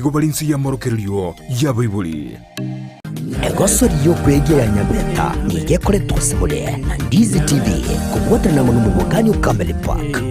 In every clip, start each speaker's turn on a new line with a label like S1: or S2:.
S1: Nigo bare inse y'amorokererio y'abaibori.
S2: Egosori y'okwegia ya Nyabeta nigo ekoretwa ase more na Ndizi TV kobwatana amo nomobokani o Camel Park.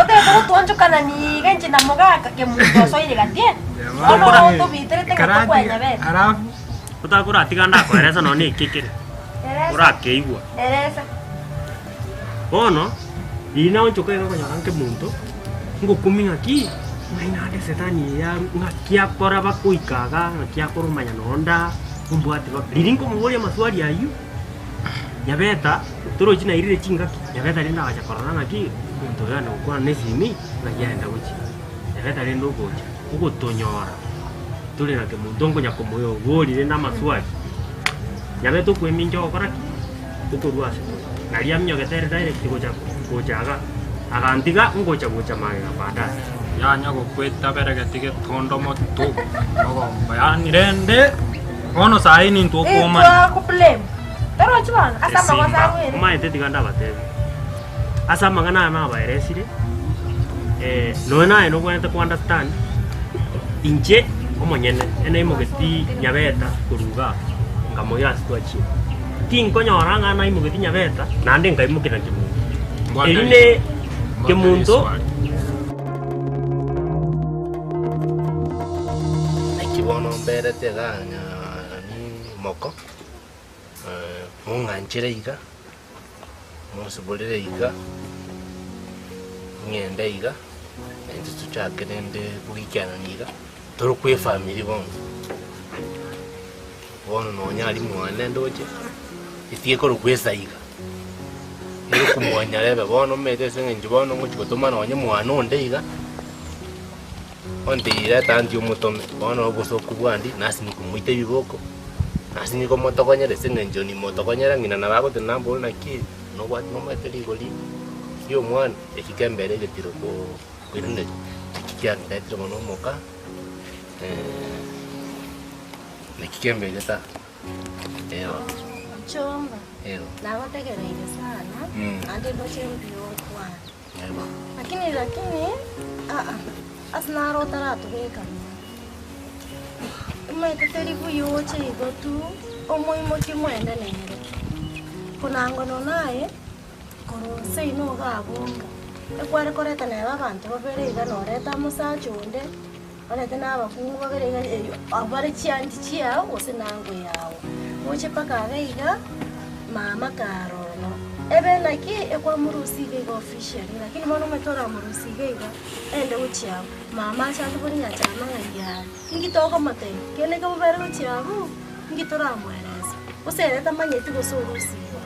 S3: Otagete gotwanchokana niga inche na mogaka kemunto osoire gati eh? Bono otobiterete ng'a tokwanyabete.
S4: Alafu
S5: Otakoratiga ndakoeresa nonya na eke kere,
S3: Eresa.
S5: orakeigwa.
S3: Eresa.
S5: Bono, riria naonchoka iga okonyora nkemonto, ngokumia ng'aki, ng'ai naende esetani eye yarwa ng'aki akora bakoika igaa, ng'aki akora omanya nonye nda ombwate baka. Riria nkomoboria amaswali aywo, Nyabeta, torochi nairire chingaki, Nyabeta rende agacha korora ng'aki, omonto oyo aende gokwana na esimi, ng'aki aenda gochia. Nyabeta rende ogocha, ogotonyora tore na kemonto nkonya komoboria rende amaswali, Nyabeta okwemincha ogokora ki? Okorwa ase tore. Naria aminyogete ere direct gocha gocha igaa, agantiga ngocha gocha magega baadaye.
S4: Yanya gokwetabera geti getondo motu mogomba yaani rende bono saii nintwe okomanya.
S3: Twakoblame. Torochi bono ase amagoso
S5: Esimba,
S3: arwere.
S5: omanyete tiga ndabatebie, ase amang'ana aya nabaeresire, nonya naye nobwenerete ko understand, inche omonyene enaimogeti nyabeta korwa igaa, nkamoira ase twachire. Tinkonyora ng'a naimogeti nyabeta, naende nkaimokia na kemunto. Eri ne kemunto.
S6: Naki bono mberete igaa nani moko, mong'anchere iga, monsiborere iga, ng'ende iga, naintwe tochake rende goikerania iga, torokwe efamiri bono. Bono nonya aria mwane ndoche, etige korokwa esaiga, ere okomwanyara ebe bono omanyete ase eng'encho bono ngochi gotoma nonye mwana onde iga, onteire atanti omotome, bono obosoku bwandi nase nkomoita ebiboko, nase nikomotogonyera ase eng'encho nimotogonyera ng'ina nabo agotenena ambore naki nobwate nomanyete rigori ria omwana, eki kembere egetiro koo koiraneria, eki kiantetire mono omoka. Naki kembeire ta? Ero.
S7: Omchomba,
S6: Ero.
S7: nagotegereire sana,
S6: Mm.
S7: naende ndoche mbuya okwana.
S6: Ero.
S7: Lakini lakini, aa, ase naro otaratobeka buya. Omanyete teri buya oche igo tu, omoimokie mwende nere. Konango nonya aye, korwa nse ino iga abonga, ekware koreta neba abanto babere iga noreta omosacha onde. Barete nabakungu babere iga erio abwo bare chianti chiao gose nango yao. Goche mpaka iga iga mama karoro. Ebe naki ekwamorusia iga iga officially lakini bono omanyete oramorusia iga iga ende gochia abwo. Mama ache atobori nyachama ng'ai are. Inki tokomotebia? Kende kebobere gochia abwo, inki toramoerese? Gose ere tamanyeti gose orusia iga.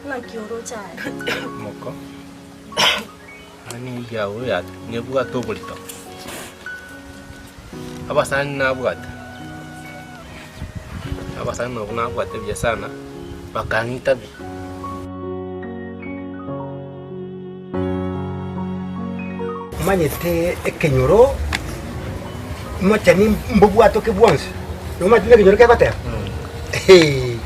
S7: Naki oroche aye?
S6: Moko, yaani eyago ya nebwate oborito. Abasani nabwate, abasani nabwo nabwate buya sana, bakang'ita bi.
S8: Omanyete ekenyoro mochani mbobwatoke bwonsi, nomanyete buna ekenyoro kegoteba? Hee,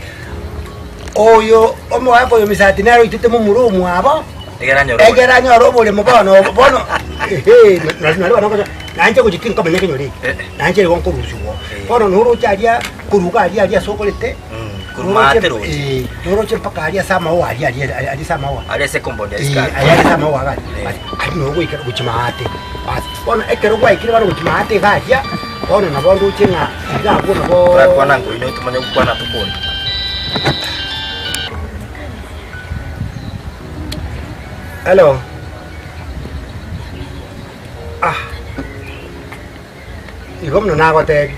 S8: oyo omogaka oyo Misati nere oitete momura omwabo,
S9: Egere anyore
S8: egere anyore oboremo bono obo bono ehe, nari nari bono okonya nainche gochia tinkomenya ekenyoro eke,
S9: Eh.
S8: nainche nigo nkorusigwa.
S9: Eh.
S8: Bono noroche aria koruga aria aria ase okorete,
S9: Korwa maate roche.
S8: eh, noroche mpaka aria ase amaua aria aria aria ase amaua.
S9: Aria ase compound ya
S8: Eh,
S9: asikari.
S8: aya ase amaua iga aria.
S9: Eh.
S8: Basi, aria noo ogoikera gochia maate. Basi, bono ekero gwaikire bono gochia maate iga aria, bono nabo ndoche ng'a iga abwo nabo
S9: Torakwana nkoino tomanye gokwana tokonde.
S8: Hello. Ah. Igo buna nagotebia.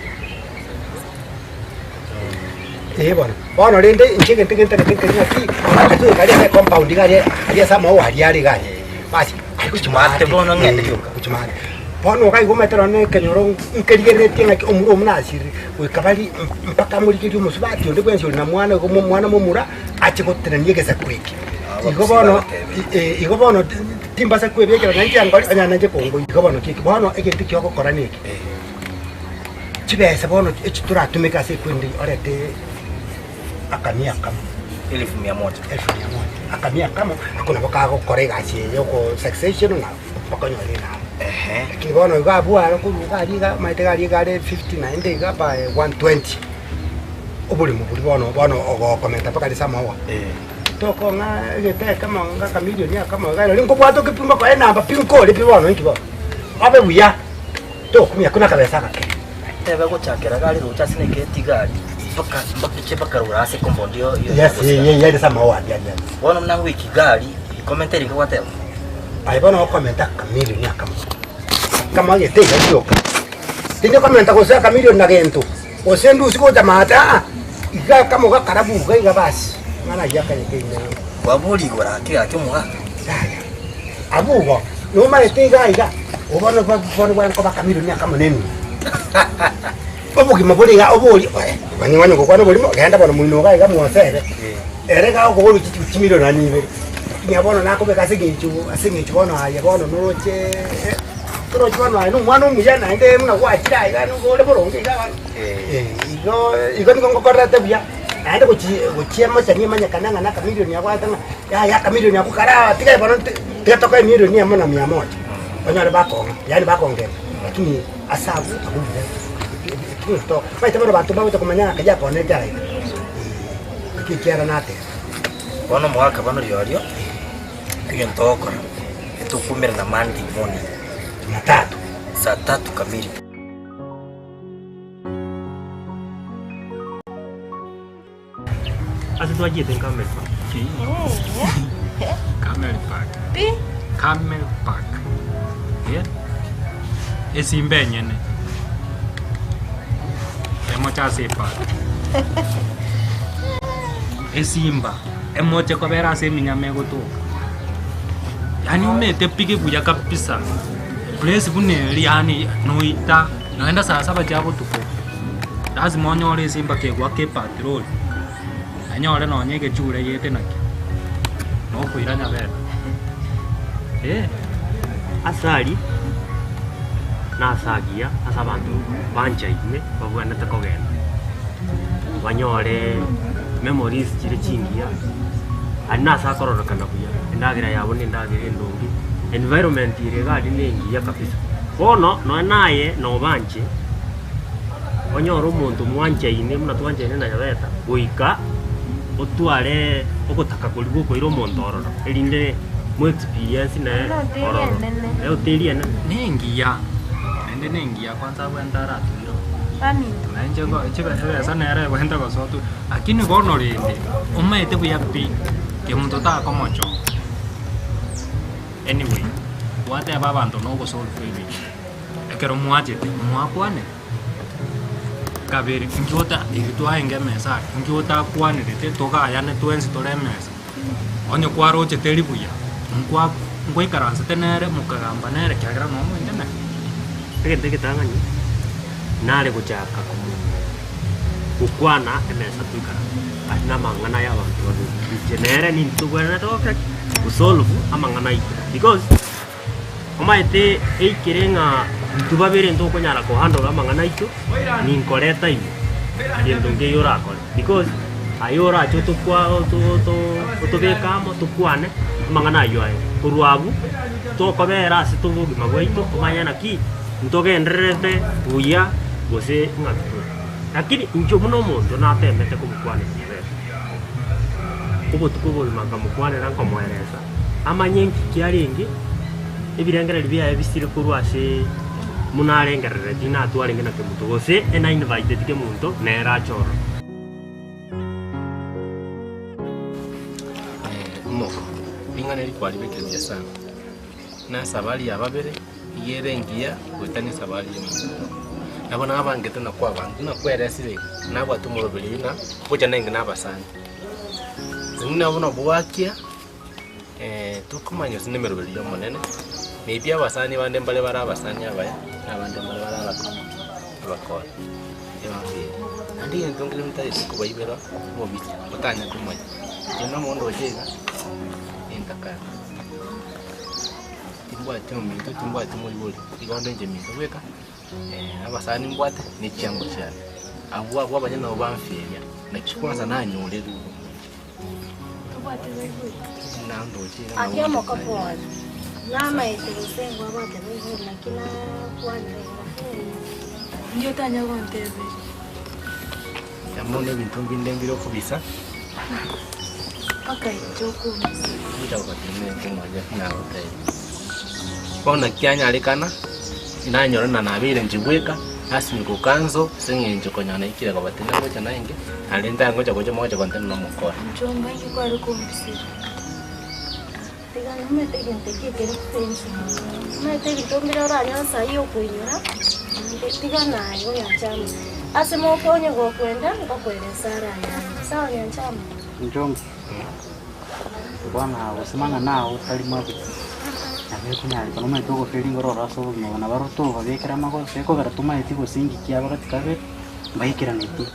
S8: Ee bono, bono rende inche egento gentagete nkeri ng'aki, ase oyo aria ase ecompound iga aria, aria ase amaua aria are iga aria. Basi, aria gochia
S9: Maate bono ng'ende
S8: Eh,
S9: rioka.
S8: gochia maate. Bono iga igo omanyete nonye na ekenyoro nkerigereretie ng'aki omura omo nasirire, goika bari mpaka morigererie omosubati onde bwensi ore na mwana igo mwana momura, ache gotenenia egesaku eke. Igo bono, igo bono timbasa kwebekera nainche yankore onye nainche kongoyia. Igo bono ki bono egento ekia ogokora neke, chibesa bono echi toratumeke ase ekwende eye orete akamia akamo.
S9: Elfu mia moja.
S8: Elfu mia moja. Akamia akamo, ako nabo kagokora egasi eye ya oko succession na mpaka onyore enamba. Lakini bono iga abwo aro korwa iga aria iga omanyete iga aria iga are 50 naende iga by 120. Oboremo boria bono bono ogokomenta mpaka ase amaua. Tokong'a egete ekemo ng'a akamilioni akamo iga rirorio nkobwate oke pi mbokoe enamba pi nkore pi bono inki bono. Obe buya, tokumia ko nakabesa agake.
S9: Tebe gochakera iga aria roche ase negeti iga aria, mpaka mpaka eche mpaka rogoro ase ecompound yo yo
S8: Yes, ye ye ase amaua aria aria.
S9: Bono buna ngoika iga aria, comment eri nkogoteba.
S8: Aye bono okomenta akamilioni akamo. Akamo egete iga rioka. Tindi komenta gose akamilioni na gento. Gose ndusie gocha maate, aa, iga akamo gakarabu iga iga basi, amang'ana ayio akanyete ime.
S9: Kwaboria igoro ake gaki omogaka.
S8: Yaya, abwo igo, nomaete iga iga, obono bono bwankoba akamilioni akamo na enusu. Obogima bore iga obori oe, onye onye gokwana oborimo, genda bono moino iga iga mwosere, ere iga okoborwa chimilioni nonye ibere. Lakini bono nakobeka ase eng'encho ase eng'encho bono aye bono noroche. Torochi bono aye nomwana omuya naende buna gwachire aiga nigo ore boronge iga bono. Igo igo nigo ngokorerete buya, naende gochi gochia mochani emanyekane ng'a na akamilioni abwate ng'a yaya akamilioni ako kara tiga bono tiga tokoe emilioni emo na mia moja, onyore bakong'a yaani bakongenda lakini ase abwo abwo mbuya ekio to omanyete bono abanto mbagocha komanya ng'a keri akoonete aiga ekio ekiagera nateba.
S9: Bono omogaka bono rirorio, egento ogokora. Tokumerana Monday morning.
S8: Jumatatu.
S9: Saa tatu kamili.
S5: Ase twachiete Camel Park.
S4: Camel Park.
S3: Pi.
S4: Camel Park. Eh? Esimba enyene. Emoche ase epark. Esimba emoche kobera ase eminyama egotoka. Yaani omete pige buya kabisa, place buna eria yaani noita noenda saa saba chia botuko, lazima onyore esimba kegoaka epatroli, enyore nonye egechure gete nakio, nokoira nyabere eh.
S5: Ase aria nase agiya ase abanto banchaine babwenerete kogenda, banyore memories chire chingiya, aria nase akororekana buya, endagera yabo na endagera endonge, environment ere iga aria na engiya kabisa. Bono nonye naye nobanche, onyore omonto mwanchaine buna twanchaine na Nyabeta, goika otware ogotaka koria gokoira omonto ororo, erinde mo experience naye ororo. Ehoteli enene.
S4: Nengiya, naende nengiya kwanza abwente aratuire oo. Nainche ngo chibe ebesa nere ebwente gosoa tu, lakini bono rende, omanyete buya pi, kemonto takomochoka. Anyway, gwateba abanto na ogosolve ebinto, ekero mwachete, mwakwanire? Kabere, inki ota eri twarenge emesa aya, inki otakwanerete togayane twensi tore emesa. Onye kwarochete eri buya, nkwa nkwaikaransete nere mokagamba nere ekiagera nomoende nere.
S5: Egento egetang'ani, nare gochaka komo gokwana emesa toikaranse, ase namang'ana ya abanto babere, inche nere nintwe tobwenerete gokora ki? Gosolve amang'ana aito because omanyete eikere ng'a intwe babere ntokonyara kohandle amang'ana aito, ninkoreta ime gento nkeiyo orakore because aye orache otokwa oto oto otobeke amo tokwane amang'ana aywo aye. Korwa abwo, tokobera ase tobogima bwaito omanye naki ntogendererete buya gose ng'aki tore. Lakini inche buna omonto natemete komokwanera Nyabete, obotuko obogima nkamokwanera nkomoeresa amanye nki kiarenge, ebirengererio biaye bisire korwa ase buna arengereretie natwarenge na kemonto gose ena inviteti kemonto nere ache ororo.
S6: Omoko, ring'ana eri kwaribekire buya sana, na esabari ya babere iga ere engiya goetania esabari ya omonto oyomo. Nabo nabangete na kwabanga buna kweresire iga, nabwate omoroberi oyio na gocha nenge na abasani. Buna bono bwakia. Tokomanya gose nemeroberi y'Omonene, maybe abasani bande mbare bare abasani abaya, na abande mbare bare abakong'u, abakora. Naende egento nkere motagete kobaibera obobisa, motanya komanya, inche na omonto ocha iga, nintakana, timbwati ominto, timbwati moibori, igo onde inche minto bweka, abasani mbwate, ne chiango chiane. Abwo abwo abanyene nabo bamferia, naki kwanza nanyorerwe.
S7: Ake omokopo oye, namaete gose nkwabwate baibori, naki nakwanire iga.
S10: Inki otanya gonteberia?
S6: Bono ebinto mbinde mbire okobisa.
S10: Mpaka inche okombisa.
S6: Bono naki kianyarekana, nanyora na nabeire inche bweka, nasimeka okanso ase eng'encho konya naikire koba tindi ngocha naende, naende ntangocha gocha mogocha gontenena omokora.
S10: Nchomba inki kware kombisera?
S7: Tiga nomanyete egento eki ekere tension. Omanyete ebinto mbire oranyore saii okoinyora, naende tiga naye onyanchama. Ase mokonye gokwenda, ngokoeresa aranyare. Sawa nyanchama?
S11: Nchomba, Bwana gose mang'ana ao tari mabe, nabo ekonyarekana omanyete ogofia ringoro oro ase obogima obo, nabo aro tobabekera amagoso ekogera tomaeti gose inki kiabo gati kabe mbaikeraneti.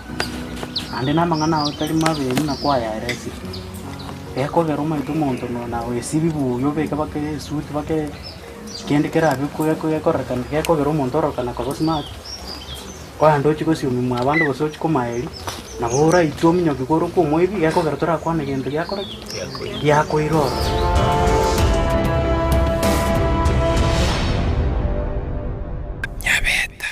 S11: Naende na amang'ana ao tari mabe buna kwayaeresire, ekogera omanyete omonto no na oesibi buya obeke baka esuti baka kende kerabe gekorekana gekogera omonto ororekana koba smart. Korende ochie gosiomia mwabande gose ochie komaeria, nabo oraitwe ominyoki korokwa omoibi, gekogera torakwane gento giakora ki? Giakoira ororo.
S1: Nyabeta.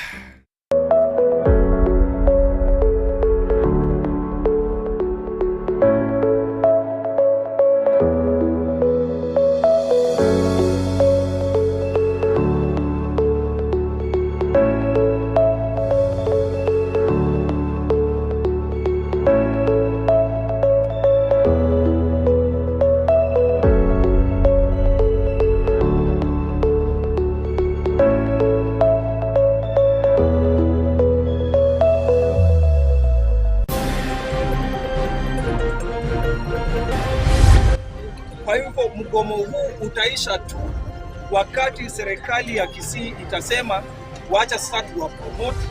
S12: Kwa hivyo mgomo huu utaisha tu wakati serikali ya Kisii itasema wacha sasa tuwapromote,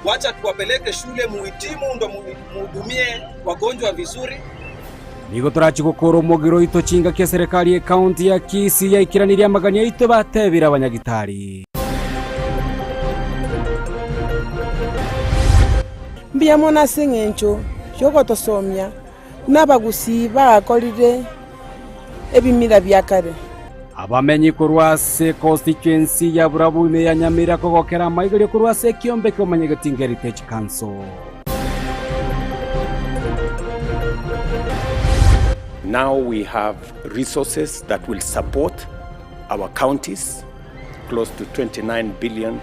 S12: wacha tuwapeleke shule muhitimu, ndo muhudumie wagonjwa vizuri.
S13: Nigo torachi gokora omogiro oito chingaki eserekari y'ecounty ya Kisii yaikeranirie amagani aito batebire abanyagitari.
S14: Mbuya mono ase engencho y'ogotosomia buna abagusii bagakorire ebimira bia kare.
S13: Abamenyi korwa ase constituency ya Burabu ime ya Nyamira kogokera amaigerio korwa ase ekiombe ki'omonyegeti Heritage Council.
S15: Now we have resources that will support our counties, close to 29 billion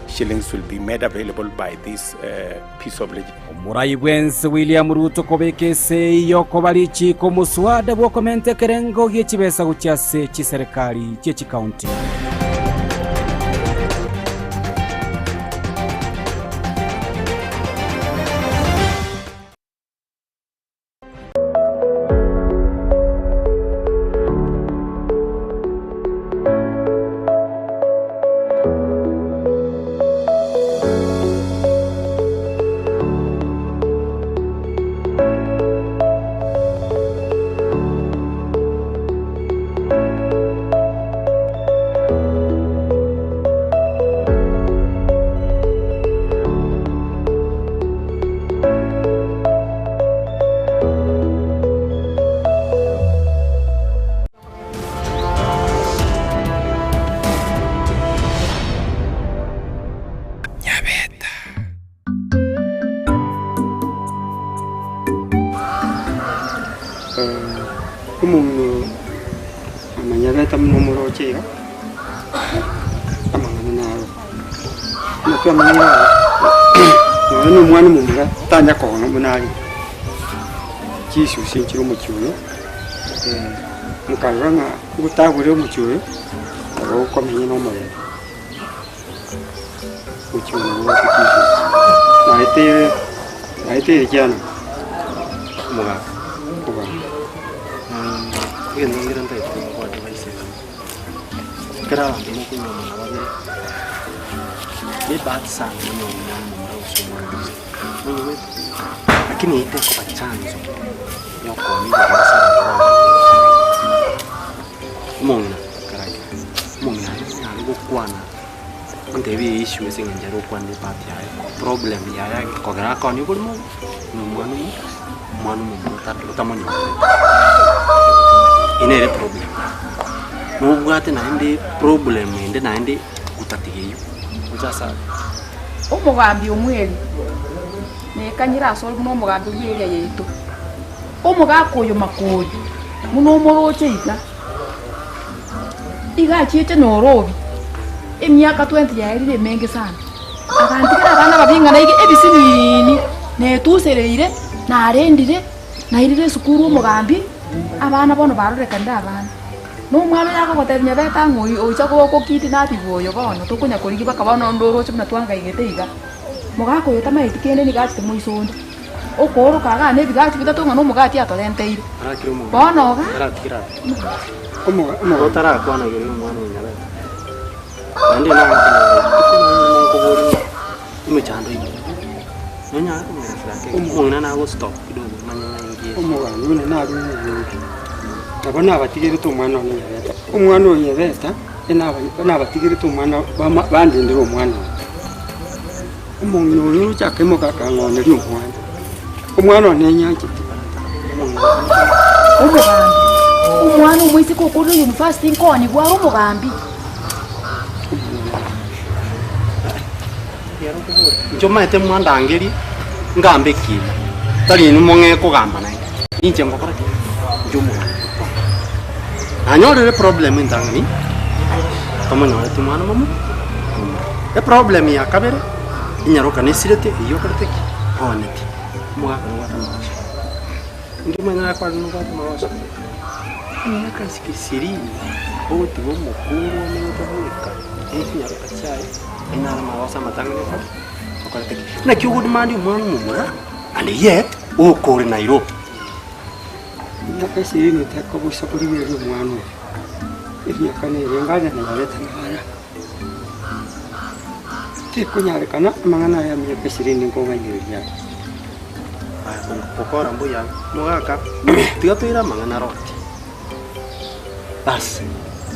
S15: shillings will be made available by this uh, piece of legislation.
S13: Omorai bw'ense William Ruto kobeka esei y'okoba richiiko omoswada bw'okomenta ekerengo gie chibesa gochia ase chiserekari chie chikaunti.
S16: Omong'ina oyo amanyabete buna omoroche iga, amang'ana naro. Buna twamanyire aya, nonya na omwana omomura tanya kogona buna are. Chisusi nchire omochie oyo, nkarora ng'a ngotagore omochie oyo, nabo okomenya na omorembe. Omochie oyo nabo obwate chisusi. Naeteire naeteire kiana
S5: Omogaka.
S16: Omogaka.
S5: Egento nkere ntagete kobwate baiseke, ekero abanto mokonyuomana babere, nebahati sana konyora omwana omomura gose omwana omoiseke, monyigwete? Lakini eyio tekoba chanzo ya okooma igoro ase abanto babere. Omong'ina karage, omong'ina aye nare gokwana, ontebie eissue ase eng'encho ere okwanire epart yaye, problem yaye kogera akonie oborimo obo, na omwana omo, omwana omomura ota otamonyoreti. Eye nere eproblem. Nobwate naende problem ende naende gotatiga eywo, gocha ase aya.
S17: Omogambi omweri, nekanyire asore buna omogambi bw'eria yaito, omogaka oyo makori, buna omoroche iga, iga achiete Nairobi, emiaka 20 yaerire emenge sana, agantigera abana babing'ana iga ebisiniini, netusereire, narendire, nairire esukuru omogambi, abana bono barorekanire abana. Na omwana oyo akogotebia nyabete ang'e oyo ocha gokokiti nabigwe oyo bono tokonya korigia mpaka bono onde oroche buna twangaigete iga. Mogaka oyo tamaeti kende nigo achete moiso onde, okooroka igaa na ebigachi bitato ng'a nomogati atorenteire. Bono iga.
S5: Otarakwana igoro y'omwana o Nyabete, naende nagokonyora rituko naende nkoboria ng'a emechando eye nonyare kong'eresera ake iga, omong'ina nagostop kidogo manye ng'a inki ere.
S16: Omogani buna narure obobe, nabo nabatigerete omwana one Nyabeta. Omwana oyo Nyabeta, nabatigerete omwana bandendere omwana oyo. Omong'ina oyo oroche akaimoka akang'oneria omwana, omwana one nenyanchete.
S17: Omogambi, omwana omoiseke okorire university nkoonigwa are omogambi.
S5: Inche omanyete mwandangerie, ngambe ekiina, tari inwe mong'ee kogamba naende, ninche ngokora ki? Inche omogambi ngokwana. Nanyorire eproblem entang'ani, tomonyoreti omwana momo, momura. Eproblem ya kabere, enyaroka nesirete eywo okorete ki? Ooneti. Omogaka nobwate amagoso. Inki omanyete nakwarire nobwate amagoso? Emiaka isiko ishirini, ogotiga omokungu omenyete bweka, ne chinyaroka chiaye, aye naro amagoso amatang'ani okore okorete ki? Naki ogodemand omwana omomura and yet okore Nairobi.
S16: Emiaka ishirini tekoboisa korigereria omwana oyo, emiaka nere nganya nayarete nara. Tekonyarekana amang'ana aya emiaka ishirini nkong'ainereria aya.
S5: Aya gokora mbuya mogaka, tiga toire amang'ana roti. Bas,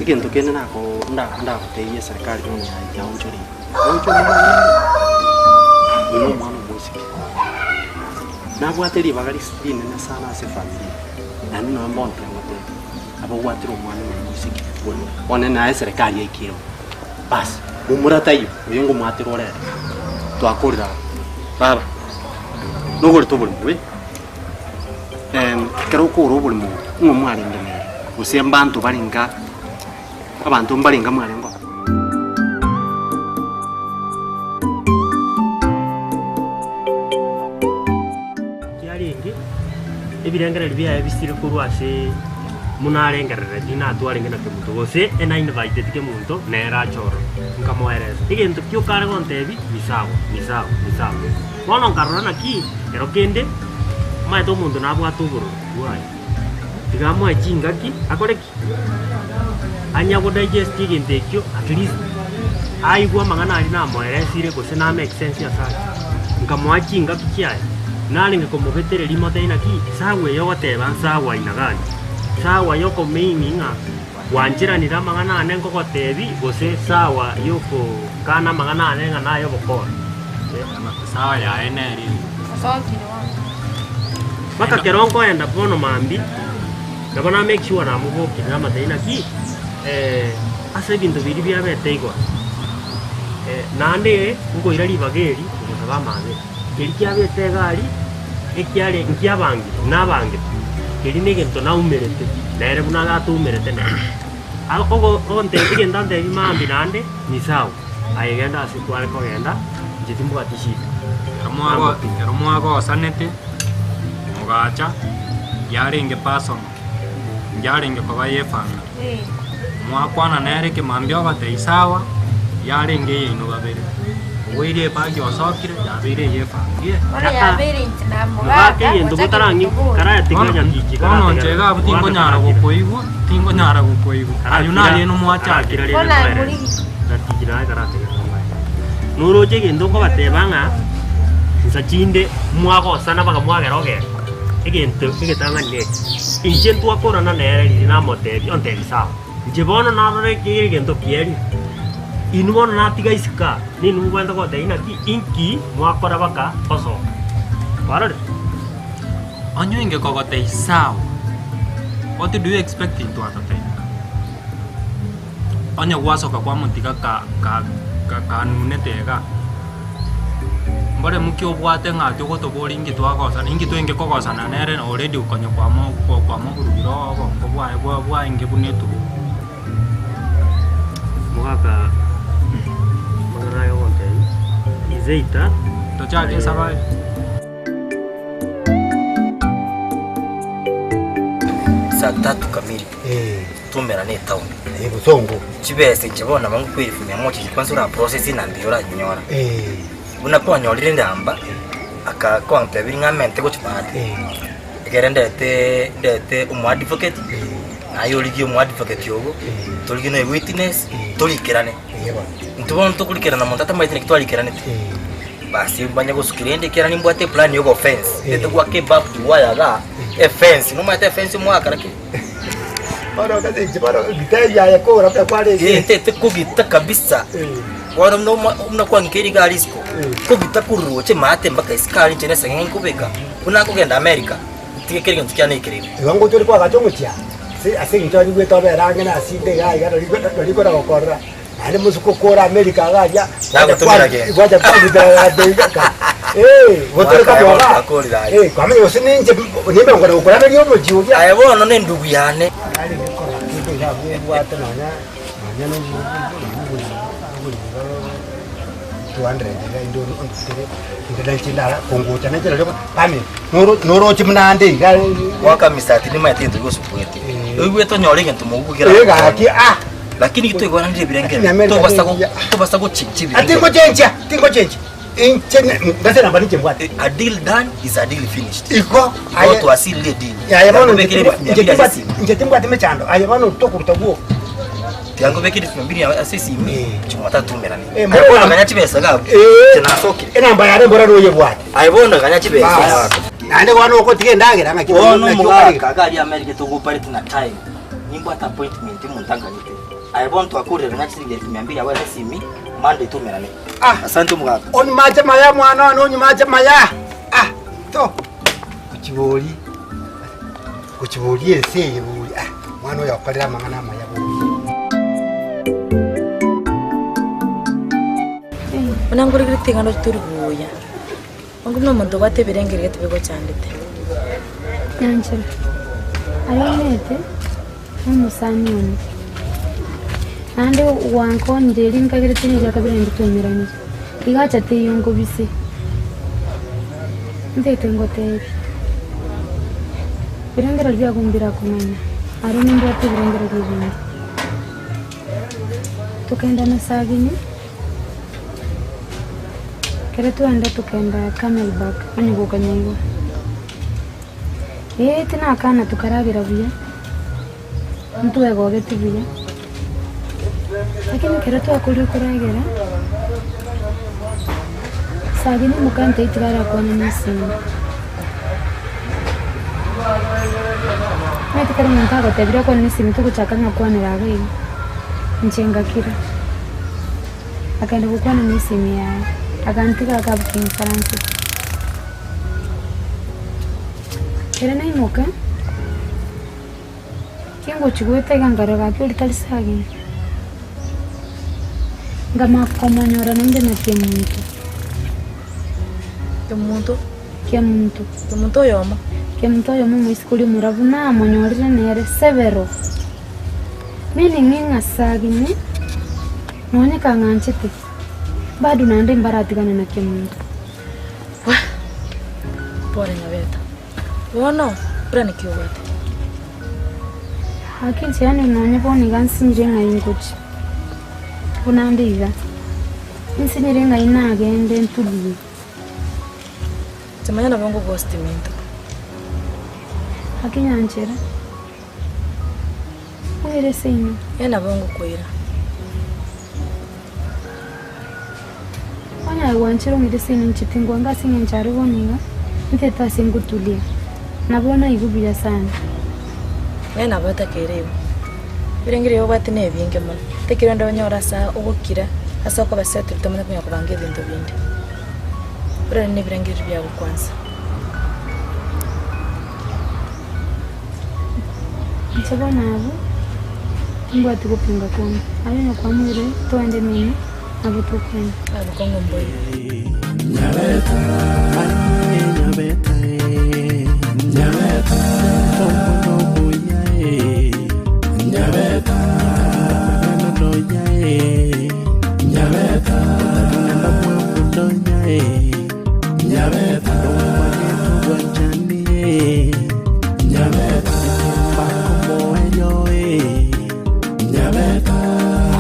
S5: egento kende nako nda ndagotebia eserikari bono ya yaonchoreire, yaonchoreire amang'ana aya, oyo na omwana omoiseke, nabwate ribaga ris rinene sana ase efamilia, naende nonye bono togoteba. Abagwatire omwana oyo omoiseke bono, bono naye eserekari yaikire bo. Bas, momura taiyo, oyo ngomwatera ore ere. Twakorire aba. Baba, nogorete oboremo bobe? Ekero okogora oboremo obo, ng'o mwarenge nere? Gose mbanto barenge aa, abanto mbarenge mwarenge oo? Kiarenge ebirengererio biaye bisire korwa ase buna arengereretie natwarenge na kemonto gose enainvaiteti kemonto nere ache ororo. Nkamoeresa, egento ki okare gontebia ni sawa, ni sawa, ni sawa. Bono nkarora naki ekero kende omanyete omonto nabwate obororo bwaye, tiga amoe chingaki akore ki? Anya godigest egento ekio at least aigwe amang'ana aria namoeresire gose na make sense ase aye. Nkamoa chingaki chiaye, narenge komobetereria motebie naki sawa eye ogoteba nsawa aina gani? Sawa yokomean ng'a gwancheranire amang'ana ane nkogotebia gose sawa yokokana amang'ana ane ng'a naye obokora.
S4: Sawa yaye nere eye.
S5: Mpaka kero nkoenda bono mambia. Nabo na make sure namobokirie namatebia naki ase ebinto biria biabete igoro, naende nkoira ribaga eri ngosaba amabera. Keria kiabete egari ekiare nkiabangire, nabangete. Keria na egento naumerete, nere buna atoumerete nere. Ogo ogontebia egento antebie mambia naende nisawa, aye genda ase kware kogenda, inche timbwati shida.
S4: Ekero mwago ekero mwagosanete, mogacha, yarenge personal, yarenge koba ya efamiri. Mwakwana nere ekemambia ogotebi sawa, yarenge eyaino babere. Oboire ebagi osokire, yabeire eye efamiri.
S3: Bono yabeire inche na
S5: Mogaka
S3: mogaka
S5: egento
S3: gochakire
S5: botarang'i
S3: kobora.
S5: karatiga nyatichi
S4: Bono inche iga abwo tinkonyara gokoigwa, tinkonyara gokoigwa. Aywo naye inwe mwachakire.
S3: Bono aye morigi.
S5: Nyatichi naye karategerera mbaye. Noroche egento nkobateba ng'a nsa chinde mwagosana mpaka mwagera ogenda, egento egetang'ani neke, inche ntwakorana nere riria namotebia ontebia sawa. Inche bono narora ekere egento kiaria, inwe bono natiga isiko aa, ninwe mobwenerete gotebia naki inki mwakora baka osoka. Kwarorire?
S4: Onye inge kogotebia sawa, what do you expect intwe atotebie? Onye gwasoka kwamotiga ka ka ka kanunete igaa, mboremu ki obwate ng'a ati ogotoboria inki twagosana, inki twenge kogosana nere already konya kwamo kwamoburugire obongo bwaye bwa bwaenge buna etugo.
S5: Mogaka amang'ana aya ogontebia, inse ita.
S4: Tochake esabari.
S9: Saa tatu kamili tumerane etown
S8: Bosongo
S9: chibesa inche bono nabo ngokwera elfu mia moja echi kwanza ora process enamba eye oranyora buna kwanyorire enamba aka kwantebirie ng'a amente gochia maate ekere ndete ndete omo advocate naye origie omo advocate ogo torigie na ewitness torikerane intwe bono tokorikerana monto atamaete naki twarikeranete basi mbanye gosuki rende ekiagera nimbwate eplan ya ogofence ndete goaka ebarbed wire igaa efence nomanyete efence omwaka lakini
S8: Bono gose bono gita yaye kora buna kwarenge.
S9: Ntete kogita kabisa. Bono buna omo- buna kwang'ikeire iga aria isiko, kogita korwa roche maate mpaka isiko aria inche neseng'eng'e nkobeka, buna akogenda America, ntige kera egento kiane ekereru.
S8: Igo ngocha ore koagacha omochie ase ase eng'encho anyigwete obere ang'e na ase inde iga iga nari kora gokorora naende mosuko kore America iga aria
S9: Nagotomera gento.
S8: gwacha kwagitera gento iga ka gotoreka
S9: Mwaka
S8: bwoga
S9: akorire aye.
S8: kwamanya gose ninche nimbe nkona gokoraberia omochie oria.
S9: Aye bono ne endugu yane.
S8: Arenge korora kende iga abwo obwate nonya nonya na 200 iga inde ondutere inde nainche ndara kongocha nainche nario pamire noro noroche buna ande iga
S9: Gwaka misati nimaete egento giosubuete. Oigwete onyore egento mogugera.
S8: Eh, gaki, ah!
S9: Lakini gitoigwananire
S8: Lakini
S9: ebirengere.
S8: America
S9: Tobasa go
S8: niya.
S9: tobasa gochenchia
S8: Ah,
S9: ebirengere.
S8: tingochenchia tingochenchia inche ngase namba ninche mbwate.
S9: A deal done is a deal finished.
S8: Iko
S9: Aye twasirire deal.
S8: Aye bono
S9: Yangobekere elfu mia mbili ase esimi.
S8: inche timbwati mechando aye bono tokoruta bwoka.
S9: Yangobekere elfu mia mbili ase esimi Jumatatu tumerane.
S8: Eh,
S9: Aye bono ganya chibesa gabu.
S8: Eh.
S9: Tinasokire.
S8: Enamba yane mbora noyebwate.
S9: Aye bono ganya chibesa.
S8: Naende bono ogotiga endagera ng'aki
S9: Bono
S8: naki
S9: omogaka iga aria America togopareti na time. Nimbwate appointment omonto anganyete. Aye bono twakorire ganya chiringi elfu mia mbili abwo ase esimi Monday tumerane. Asante omogaka.
S8: Onywe mache maya mwana one onywe mache maya ah to gochibori gochibori ense eye bori ah mwana oyo okorire amang'ana amaya bori.
S18: Buna nkoregeretie iga ndoche tori buya, onge buna omonto obwate ebirengererio gete bigochandete.
S19: Nyanchera, aye omanyete, nomosani one, naende gwankonyire erio nkagerete riria kabere naende twaumeranire, iga acha teiyo nkobise, ntete ngotebie, ebirengererio biago mbirakong'aina, aro nimbwate ebirengererio ebinge. Tokenda na Sagini, ekero twagenda tokenda Camelback onye gokanyaigwa. Ee tinakana tokaragera buya, ntwegogeti buya, lakini ekero twakorire koragera, Sagini omokante oito barakwana na esimi. Omanyete ekero omonto agotebirie akwane na esimi togochaka ng'a kwanera iga iga, inche ngakira. Akagenda gokwana na esimi yaye, agantiga akabukia inkarantete. Ekero naimoka, kingochia goeta iga nkarora gaki oria tari sagini, nkamanya komonyora naende na kemunto.
S18: Kemunto?
S19: Kemunto.
S18: Kemunto oyomo?
S19: Kemunto oyomo omoiseke oria omorabu namonyorire nere sebero. Meaning ng'a sagini nonye kang'anchete bado naende mbaratigane na Kemunto.
S18: Wah! Pore Nyabeta. Bono buna naki obwate?
S19: Gaki inche yaani nonye bono iga nsinyire ng'ai ngochia, buna nde iga, nsinyire ng'ai nagende ntulie.
S18: Timanya nabo ngogostima into.
S19: Gaki nyanchera, ong'ire seino.
S18: Ee nabo ngokoira.
S19: Onye aye gwanchire ong'ire seino inche tingwanga ase eng'encho are bono iga, ntete ase ngotulia. Nabo naigwe buya sana.
S18: Ee nabo otakeire igo. Ebirengererio obwate nebinge mono. Tekero onde onyore ase ogokira, ase okoba settled tomanye konya kobanga ebinto binde. Orore nebirengererio biago kwanza.
S19: Inche bono abwo timbwati gopinga konde, aye onye kwamoire toende mino, nabo tokogenda.
S18: Abakong'u mboigo.
S20: Nyabeta, aye nyabeta eh, nyabeta, tomono omuya eh, nyabeta, amang'ana nonya eh, nyabeta, otagenda mwamu nonya eh, nyabeta, nomanyete obwanchani eh, nyabeta, mbakomoerio eh, nyabeta,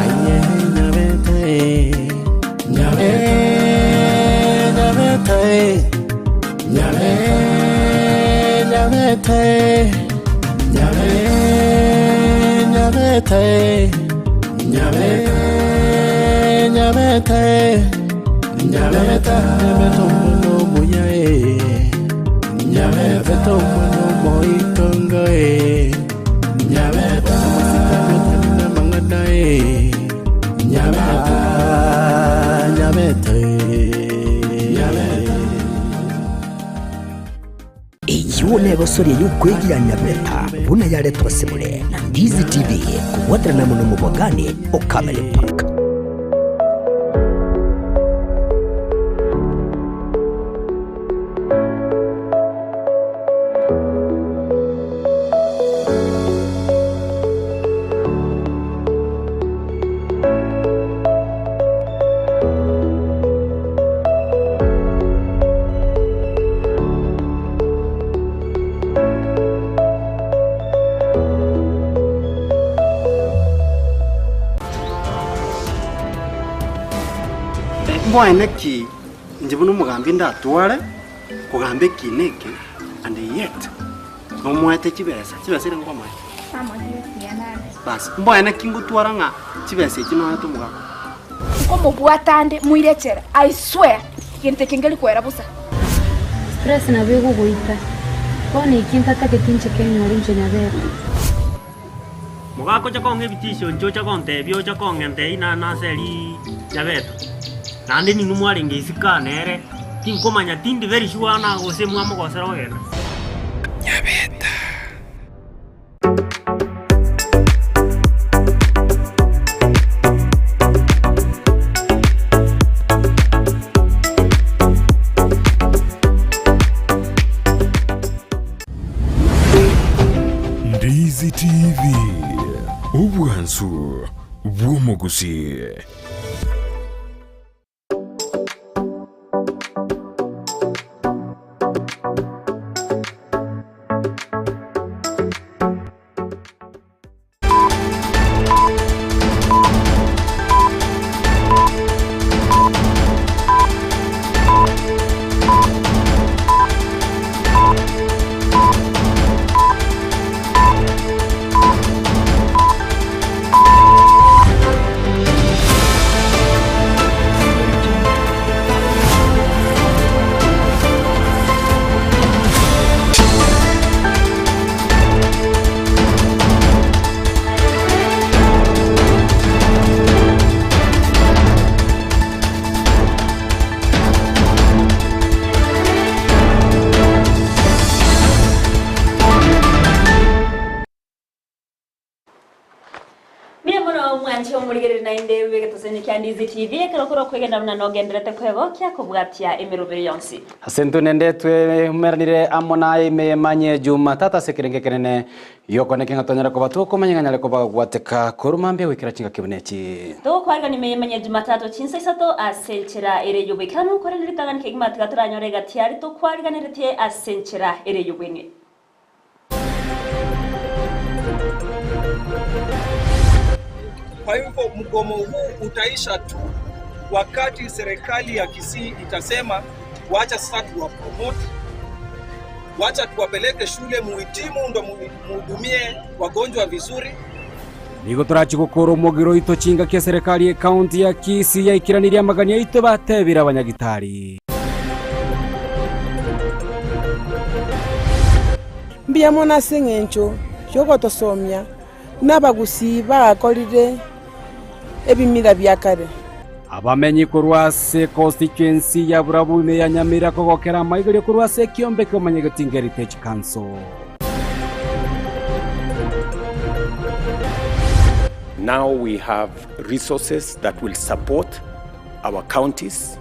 S20: aye nyabeta eh, nyabeta, nyabeta eh, nyabeta, nyabeta eh, nyabeta, nyabeta eh, nyabeta, nyabeta eh, nyabeta, nyabeta omwana omuya eh, nyabeta omwana omoitongo eh, nyabeta omosikani otarina amang'ana eh, nyabeta, nyabeta eh, nyabeta.
S2: Eyio negosoria y'okwegia Nyabeta buna yaretwa ase more na Ndizi TV kobwaterana amo nomobwakani o Camel Park.
S16: Mboene ki inche buna omogambi ndatware kogamba ekiina eke and yet nomoete chibesa, chibesa ere nkwamoete? Bas, mboene ki ngotwara ng'a chibesa echi noete omogaka?
S17: Nkomobwata ande moire echela, I swear gento eke nkeri koera bosa.
S19: Stress nabo egogoita. Bono eki ntatageti inche kenyore inche nyabere.
S5: Mogaka ocha kong'a ebitisho inche ocha gontebia ocha kong'enta eyio na naseri Nyabeta. Naende ninwe mwarenge isiko aa nere, tinkomanya tindi very sure na gose mwamogosera ogenda. Nyabeta.
S1: Ndizi TV, obwansu bw'omogusii.
S21: Kegima omwanche omorigereri naende bw'egetosonyo kia Ndizi TV ekero kore okwegena buna nogenderete kwegokia kobwatia emeroberi yonsi.
S13: Ase intwe nende tweumeranire amo naye ime y'emanya ya Jumatatu ase ekerengo ekenene gi'okoneka ng'a tonyare koba tokomanya ng'a nyare koba gwateka korwa mambia goikera chingaki buna echi.
S21: Togokwarigania ime y'emanya ya Jumatatu chinsa isato ase enchera ere y'oboikeranu, korende ritang'ani kegima tiga toranyore egati aria tokwariganeretie ase enchera ere y'obweng'e.
S12: Kwa hivyo mgomo huu utaisha tu wakati serikali ya Kisii itasema wacha sasa tuwapromote, wacha tuwapeleke shule muhitimu ndo muhudumie wagonjwa vizuri.
S13: Nigo torachi gokora omogiro oito chingaki eserekari y'ecounty ya Kisii yaikeranirie amagani aito batebire abanyagitari.
S14: Mbuya mono ase engencho y'ogotosomia buna abagusii bagakorire ebimira bia kare.
S13: Abamenyi korwa ase constituency ya Burabu ime ya Nyamira kogokera amaigerio korwa ase ekiombe ki'omonyegeti Heritage Council.
S15: Now we have resources that will support our counties.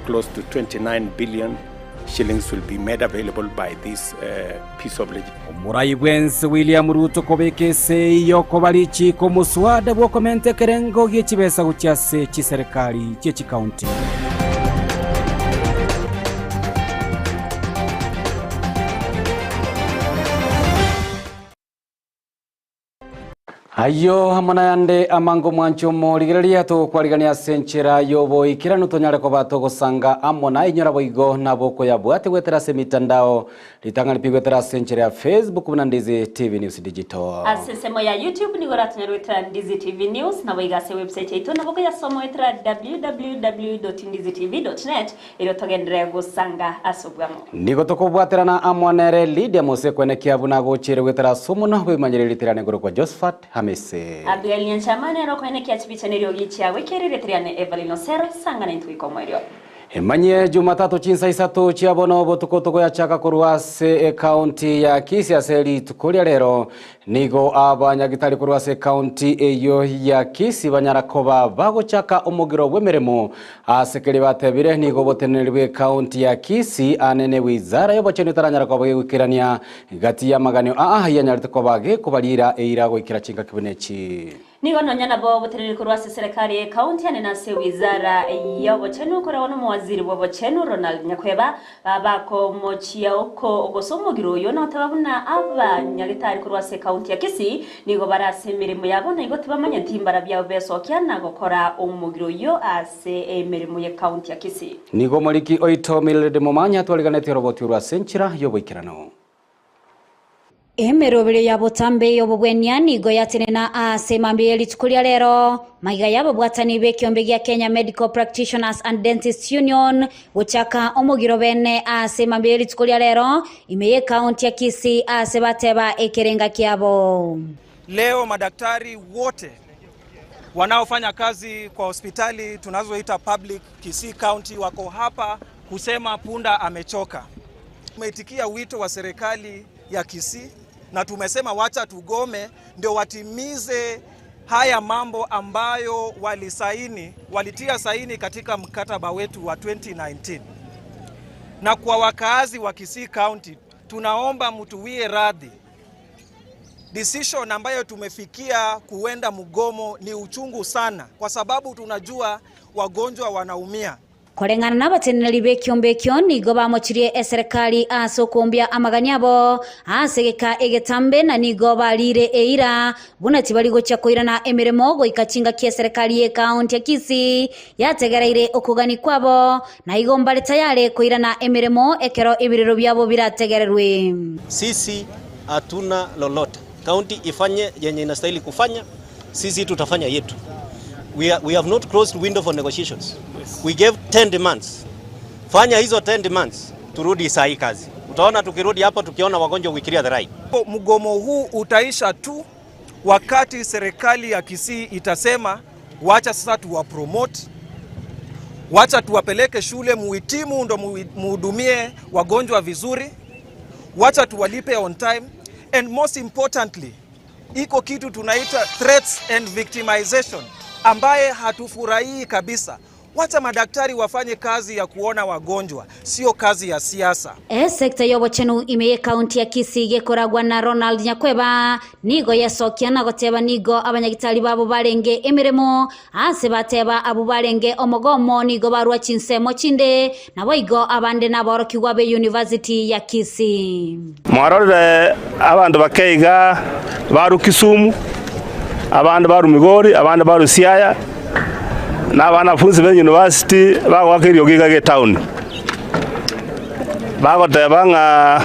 S15: Close to 29 billion shillings will be made available by this uh, piece of legislation.
S13: Omorai bw'ense William Ruto kobeka esei y'okoba richiiko omoswada bw'okomenta ekerengo gie chibesa gochia ase chiserekari chie chikaunti. Ayio amo nayande amange omwanchi omorigereria togokwarigania ase enchera y'oboikeranu tonyare koba togosanga amo naye inyora boigo nabo okoyabwate goetera ase emitandao ritang'ani pi goetera ase enchera ya Facebook buna Ndizi TV News Digital.
S21: Ase ensemo ya YouTube nigo oratonyare goetera Ndizi TV News, nabo iga ase ewebsite yaito nabo okoyasoma goetera www.ndizitv.net Erio togenderere gosanga ase obwamo.
S13: Nigo tokobwaterana amo nere Lydia Mose kwenekia buna agochiire goetera ase omonwa bw'emanyereri ritirane igoro kwa Josephat Hamisi.
S21: Abigail Nyanchama nere okoenekia chibicha neriogi chiago ekereri ritirane Evelyn Osero sanga naintwe goika omoerio.
S13: Emanyie Jumatatu chinsa isato chia bono botuko togoyachaka korwa ase ekaunti ya Kisii ase rituko ria rero Nigo abanyagitari korwa ase ekaunti eyio ya Kisii banyara koba bagochaka omogiro bw'emeremo ase keria batebire nigo oboteneneri bw'ekaunti ya Kisii ane ne wizara y'obochenu etaranyara koba gegoikerania gati y'amaganio aa yanyarete koba gekobariira eira goikera chingaki buna echi.
S21: Nigo nonya nabo oboteneneri korwa ase eserekari ye county ane nase wizara y'obochenu okoragwa nomowaziri bw'obochenu Ronald Nyakweba bakomochia oko gose omogiro oyo noteba buna abanyagitari korwa ase ecounty ya Kisii nigo bare ase emeremo yabo na igo tibamanyeti mbarabia besokia na gokora omogiro oyio ase emeremo ye county ya Kisii.
S13: Nigo omoriki oito Mildred Momanyi atwariganetie oroboti orwo ase enchera y'oboikeranu.
S22: Emeroberi ya botambe y'obobwenia nigo yatenena ase mambia ye rituko ria rero, magega y'ababwatani b'ekiombe gia Kenya Medical Practitioners and Dentists Union gochaka omogiro bene ase mambia ye rituko ria rero ime y'ekaunti ya Kisii ase bateba ekerenga kiabo.
S12: Leo madaktari wote wanaofanya kazi kwa hospitali tunazoita public Kisii County wako hapa kusema punda amechoka. Tumeitikia wito wa serikali ya Kisii na tumesema wacha tugome ndio watimize haya mambo ambayo walisaini, walitia saini katika mkataba wetu wa 2019. Na kwa wakaazi wa Kisii County tunaomba mtuwie radhi. Decision ambayo tumefikia kuenda mgomo ni uchungu sana, kwa sababu tunajua wagonjwa wanaumia.
S22: Koreng'ana nabateneneri b'ekiombe ekio nigo bamochirie eserekari ase okombia amagani abo ase egeka egetambe, na nigo bariire eira buna tibari gochia koirana emeremo goika chingaki eserekari y'ekaunti ya Kisii yategereire okogania kwabo, na igo mbare tayare koirana emeremo ekero ebirero biabo birategererwe.
S23: Sisi hatuna lolote. County ifanye yenye inastahili kufanya, sisi tutafanya yetu. We, are, we have not closed window for negotiations. Yes. We gave 10 demands. Fanya hizo 10 demands, turudi saa hii kazi. Utaona tukirudi hapo tukiona wagonjwa we clear the right.
S12: Mgomo huu utaisha tu wakati serikali ya Kisii itasema wacha sasa tuwapromote, wacha tuwapeleke shule muhitimu ndo muhudumie wagonjwa vizuri, wacha tuwalipe on time and most importantly Iko kitu tunaita threats and victimization ambaye hatufurahii kabisa. Wacha madaktari wafanye kazi ya kuona wagonjwa, sio kazi ya siasa.
S22: Esekta y'obochenu ime y'ekaunti ya Kisii gekoragwa na Ronald Nyakweba nigo yesokia na goteba nigo abanyagitari babo barenge emeremo ase bateba abwo barenge omogomo nigo barwa chinsemo chinde naboigo abande naborokigwa be University ya Kisii.
S6: Mwarorire abanto bake iga barwa Kisumu, abande barwa Migori, abande barwa Siaya, na abanafunsi be university bagoaka eriogi iga getown. Bagoteba ng'a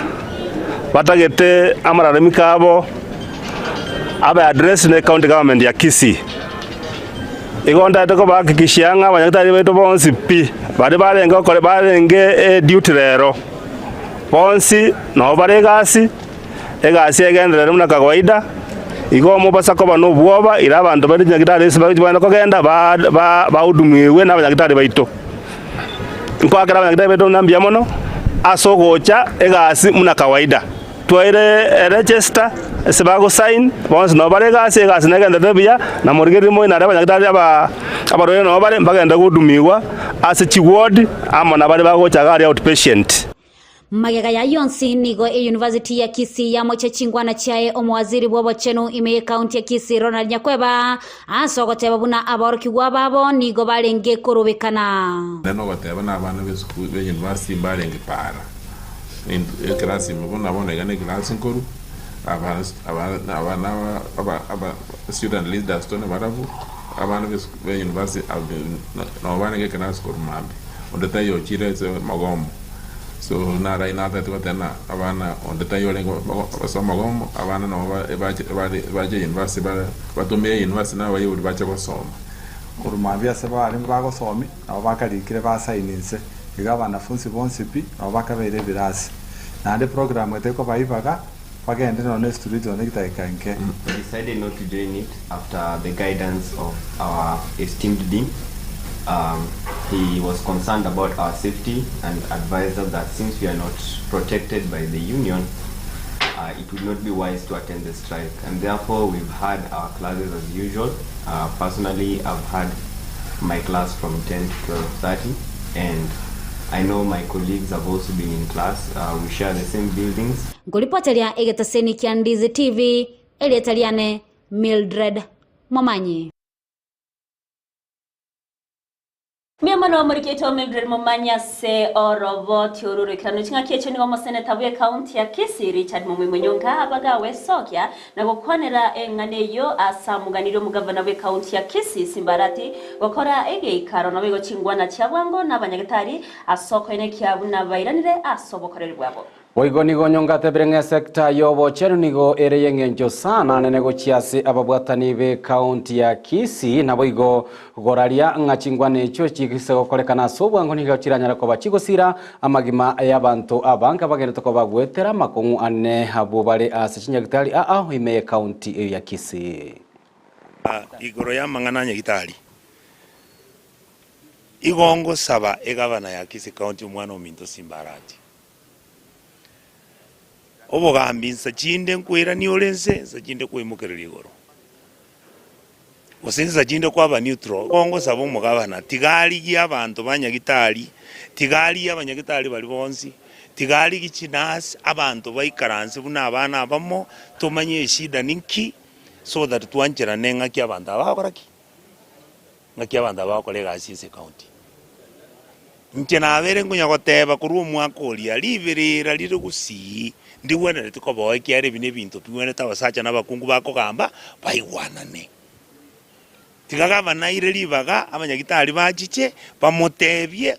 S6: batagete amararamiko abo abe addressed ne county government ya Kisii. Igo ntagete kobahakikishia ng'a abanyagitari baito bonsi pi, baria barenge okore barenge eduty rero, bonsi nabo bare egasi, egasi egenderere buna kawaida, igo omobasa koba na obwoba ira abanto bare chinyagitari ase bagende kogenda ba ba bahudumiwe na abanyagitari baito. Nkoakera abanyagitari baito buna mbuya mono, ase ogocha egasi buna kawaida. Twaire eregister ase bagosign, bonsi nabo bare egasi, egasi negenderere buya, na morigererie moino aria abanyagitari aba abarwaire nabo bare mbagende gohudumiwa ase chiward amo na baria bagocha iga aria outpatient.
S22: Magega y'ayio onsi nigo eyunivasiti ya Kisii yamochia chingwana chiaye omowaziri bw'obochenu ime y'ekaunti ya Kisii Ronald Nyakweba ase ogoteba buna aborokigwa babo nigo barenge korobekana.
S7: Nere nogoteba na abana b'esukuru b'eyunivasiti mbarenge para. Ekerasi ime buna bono iga nekerasi nkoru, aba aba abana aba aba aba student leaders tore nabarabwo, abana b'esuku b'eyunivasiti nabo barenge ekerasi korwa mambia, onde taiyo ochire ase magomo. So naro natagete goteba ng'a abana onde taiyo orenge ase omogomo, abana nabo bache bare bache university bare batumire university na abaibori bache gosoma.
S10: Korwa mambia ase barenge bagosomia, nabo bakarikire basaini inse, iga abanafunsi bonsi pi nabo bakabeire ebirasi. Naende programu etekoba ibaga, bagende nonya ne street nonya chidakika inke.
S24: We decided not to join it after the guidance of our esteemed dean. Um, he was concerned about our safety and advised us that since we are not protected by the union, uh, it would not be wise to attend the strike. And therefore, we've had our classes as usual. Uh, personally, I've had my class from 10 to 12.30 and I know my colleagues have also been in class. Uh, we share the same buildings.
S22: Nkoripoteria egetaseni kia Ndizi TV, erieta riane Mildred Momanyi.
S21: Mbuya mono omorikete Mildred Momanyi ase oroboti oru roikeranu ching'aki echio nigo omoseneta bwe county ya Kisii Richard Mumwi Munyonga abagawesokia na gokwanera eng'ana eyio ase amoganirie omogavana bwe county ya Kisii Simba Arati gokora egeikaro naboigo chingwana chia bwango na abanyagetari ase okoenekia buna bairanire ase obokoreri bwabo.
S13: Boigo nigo nyonga atebire ng'a esecta y'obochenu nigo ere y'eng'encho sana nene gochia ase ababwatani b'ekaunti ya Kisii naboigo goraria ng'a chingwana echio chigise gokorekana ase obwango nigo chiranyare koba chigosira amagima y'abanto abange abagenderete koba goetera amakong'u ane abwo bare ase chinyagitari aa ime y'ekaunti eyo ya Kisii.
S25: Igoro y'amang'ana a nyagitari, igo ngosaba egavana ya Kisii County omwana ominto Simba Arati. Obogambi insa chinde nkoirania ore inse, insa chinde kwaimokereria igoro, gose insa chinde kwaba neutral. Igo ngosaba omogabana, tiga arigie abanto ba nyagitari, tiga arigie abanyagitari baria bonsi, tiga arigie chinurse, abanto baikaranse buna abana abamo, tomanye eshida ninki, so that twancherane ng'aki abanto aba bagokora ki? Ng'aki abanto aba bagokora egasi ase ecounty. Inche nabeire nkonya goteba korwa omwaka oria, riberera rire gusii, ndigwenereti koboa ekiagera ebi nebinto bigwenerete abasacha na abakungu bakogamba baigwanane. Tiga gavana aire ribaga abanyagitari bachiche bamotebie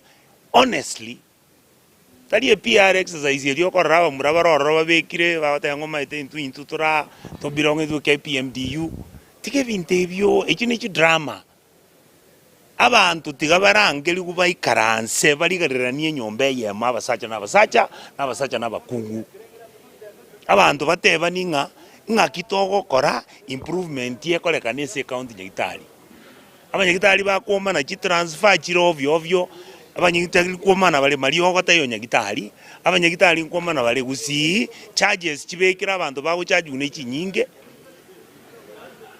S25: honestly, tari ePR exercise eria okorora abamura bare ororo babekire bagoteba ng'a omanyete intwe intwe tora tobelong intwe KPMDU, tiga ebinto ebio, echio ne chidrama. Abanto tiga barangerigwe baikaranse barigereranie enyomba eyemo, abasacha na abasacha, na abasacha na abakungu. Abanto batebani ng'a ng'aki togokora improvement ekorekane ase ecounty nyagitari. Abanyagitari bakwomana chitransfer chire ovyo ovyo, abanyagitari nkwomana bare mariogo taiyo nyagitari, abanyagitari nkwomana bare gusii, charges chibekire abanto bagochajiwa ne chinyinge.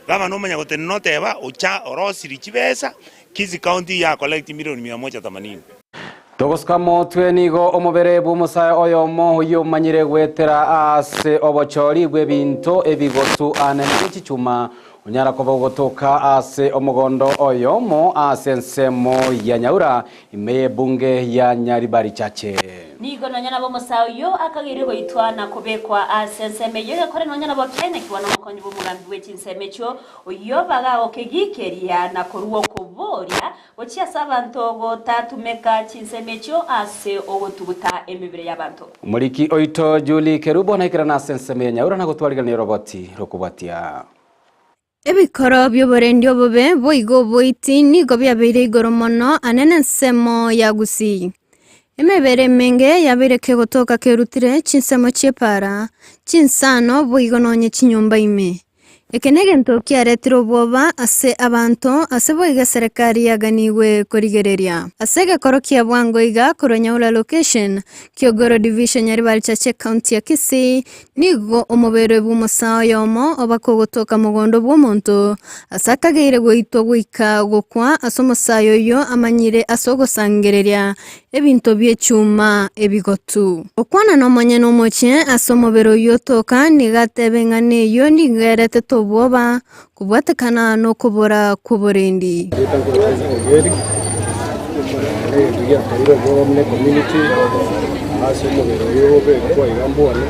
S25: Gavana omanya gotenena oteba ocha orosirie chibesa, Kisii County ya collect milioni mia moja themanini.
S13: Togosuka motwe nigo omobere bw'omosae oyomo oyio omanyire goetera ase obochori bw'ebinto ebigotu anene ne chichuma, onyara koba ogotoka ase omogondo oyomo ase ensemo ya Nyaura ime y'ebunge ya Nyaribari Chache.
S21: Nigo nonya nabo omosae oyio akageire goitwa na kobekwa ase ensemo eyio egekore nonya nabo kiainekigwa nomokonyi bw'omogambi bwe chinsemo echio, oyio bagagokegikeria na korua okoboria Gochia ase abanto gotatumeka chinsemo echio ase ogotuguta emebere y'abanto.
S13: Omoriki oito Julie Kerubo naikerana ase ensemo ya Nyaura na gotwarigania oroboti rokobwatia.
S3: Ebikoro bi'oborendi obobe boigo oboiti nigo biabeire igoro mono anene ensemo ya Gusii. Emebere emenge yabeire kegotoka kerutire chinsemo chi'epaara, chinsano boigo nonye chinyomba ime. Eke negento kiaretire obwoba ase abanto, ase boigo eserekari yaganigwe korigereria. Ase egekoro kia bwango iga korwa Nyaura Location, Kiogoro Division Nyaribari Chache County ya Kisii, nigo omobere bw'omosaa oyomo obaka ogotoka mogondo bw'omonto ase akageire goitwa goika gokwa ase omosae oyio amanyire ase ogosangereria ebinto bi'echuma ebigotu. Gokwana nomonyene omochie ase omobere oyio otoka, nigo atebe ng'a neyio nigo eretete obwoba, kobwatekana nokobora kw'oborendi.
S4: Erieta nkorokwa Isaac Ongeri, na egento giakorire obwoba buna ecommunity ase omobere oyo obekwa iga mbwane,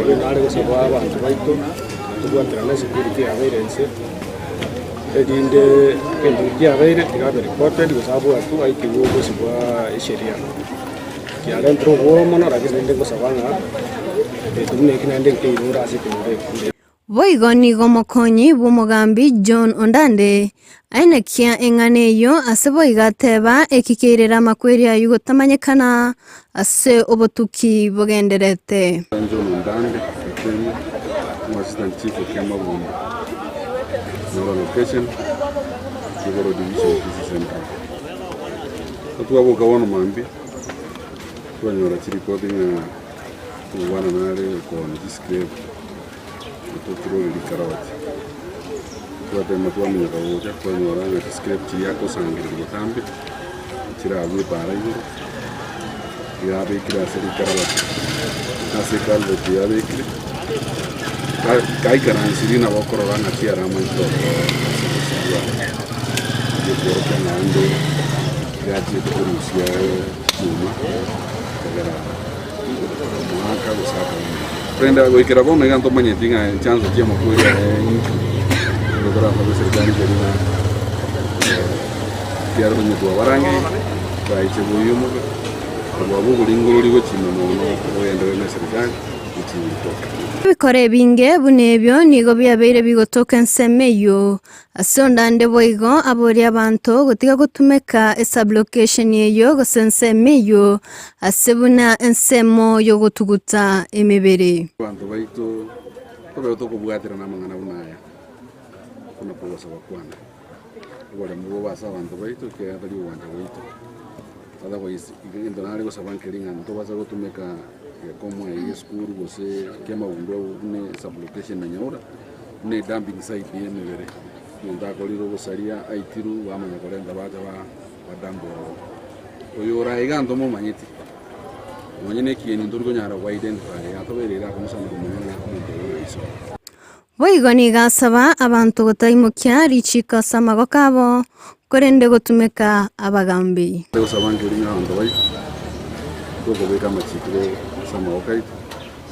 S4: igo nare gosaba abanto baito tobwaterane esecurity yabeire inse. Erinde egento ekio kiabeire tiga abe reported gose abwatwe aikigwe obosio bwa esheria. Kiarentire obwoba mono lakini rende ngosaba ng'a egento buna eki naende nkeirore ase ekenyoro eke.
S3: Boigo nigo omokonyi bw'omogambi John Ondande aenekia eng'ana eyio ase boigo ateba eki keirere amakweri ayio gotamanyekana ase obotuki bogendererete.
S8: John Ondande, Kenya, Omoassistant Chief o Kiamabundu, Nyoro Location, Kigoro Division, Kisii Central. Twaboka bono mambia, twanyora chiripoti ng'a omobwana nare okooni chiscrape otokire rikaroti. Twatema twaminyoka gocha twanyora ng'a chiscrape chiria agosangereria botambe, chirabwo epaara igoro, iga abekire ase rikarabati, ase eculvert eyio abekire, gaikaransirie nabo okorora ng'a chiarama nchirororo ase obosio bwaye. Erio kworokia ng'a ande iga achiete korusia chichuma ekagera omoaka gose akaumia. Korende goikera bono iga ntomanyeti ng'a chanzo chi'amakweri aya inki, nigo torasabe serikali keria ng'a ekiagera onye twabarangeire, baiche boiyomoka, kobua boboringorori gochia mono ogenderere na eserikali gochia gotoka.
S3: Ebikoro ebinge buna ebio nigo biabeire bigotoka ensemo eyio. Ase ondande boigo aborie abanto gotiga gotumeka esublocation eyio gose ensemo eyio ase buna ensemo y'ogotuguta emebere.
S8: Abanto baito tobe tokobwaterana amang'ana buna aya, buna kogosaba kwane. Oboremu bobe ase abanto baito ekiagera tari ogwancha gwaito. Otherwise egento nare gosaba nkeri ng'a ntobasa gotumeka gekomo eye esukuru gose kiamagundwa buna esublocation na nyaura. Buna edumping site ye emebere, omonto akorire obosaria aitirwe bamanya korenta bacha badamp ororo. Oyo ore aiga ntomomanyeti, nonye na ekieni ntori konyara go identify yatobeire ere akong'usana komanya ng'a omonto oyo ng'ai iso.
S3: Boigo nigo asaba abanto gotaimokia richiiko ase amaboko abo, korende gotumeka abagambi.
S8: Gosaba nkeri ng'a abanto baito tokobeka amachiko ase amaboko aito.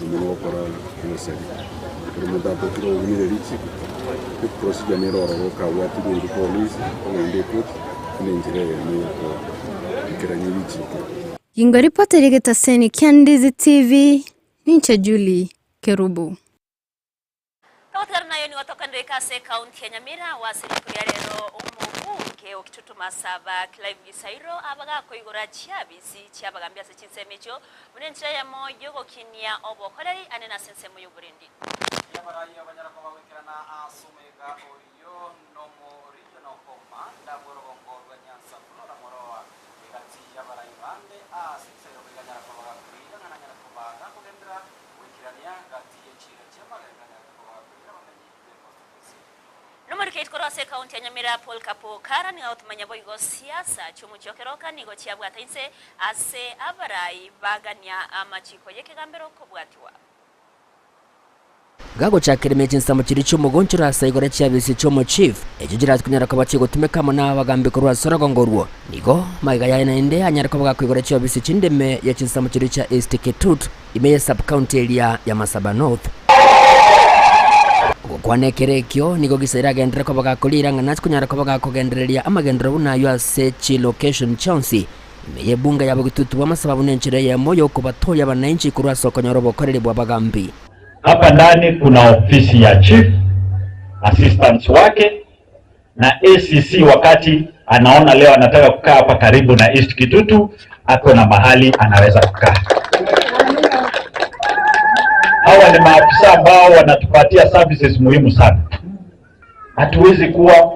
S8: Omonto ogokora obosaria, ekero omonto atokire obunire richiko, eprocedure nere ororo okabwatigwa oirwe polisi, ogende ekoti, buna enchera eyemo yogoikerania richiko.
S3: Gingo ripoti ri'egetaseni kia Ndizi TV, ninche Julie Kerubo.
S21: Togotigana nayo nigo tokandereka ase ekaunti ya Nyamira ase rituko ria rero omobunge o Kitutu Masaba Clive Gisairo abagakoigora chiabisi chiabagambi ase chinsemo echio buna enchera eyemo yogokinia obokoreri ande nase ensemo y'oborendi.
S9: Abarai abanyara koba goikerana ase omoyega oyio nomo regional commander bw'orogongo rwa Nyanza Flora Moroa egati y'abarai bande ase Gisairo boiganyara koba gakoira ng'a nanyare koba gakogenderera goikerania gati ye chiira chi'amagega anyarete koba gakoira abamenyi be constituency.
S21: Advocate korwa ase ekaunti ya Nyamira Paul Kapo Kara nigo agotomanya boigo siasa chi'omochie o Keroka nigo chiabwata inse ase abarai bagania amachiko y'ekegambero kobwatiwa.
S2: Gagochakera ime chinsemo chiria chi'omogonchoro ase igoro chiabisi chi'omochief, echio chirase konyara koba chigotumeka amo nabagambi korwa ase orogongo orwo. Nigo magega yaye naende anyare koba gakoigora chiofisi chinde ime ye chinsemo chiria chia East Kitut, ime ye sub-county eria ya Masaba North. Gokwana ekero ekio, nigo Gisairo agenderere koba gakoria ng'a nase konyara koba gakogendereria amagenderero buna ayio ase chilocation chionsi ime y'ebunge ya Bogitutu bw'amasaba buna enchera eyemo y'okobatoria abananchi korwa ase okonyora obokoreri bw'abagambi.
S11: Hapa ndani kuna ofisi ya chief, assistants wake na ACC wakati anaona leo anataka kukaa hapa karibu na East Kitutu, ako na mahali anaweza kukaa. Hawa ni maafisa ambao wanatupatia services muhimu sana. Hatuwezi kuwa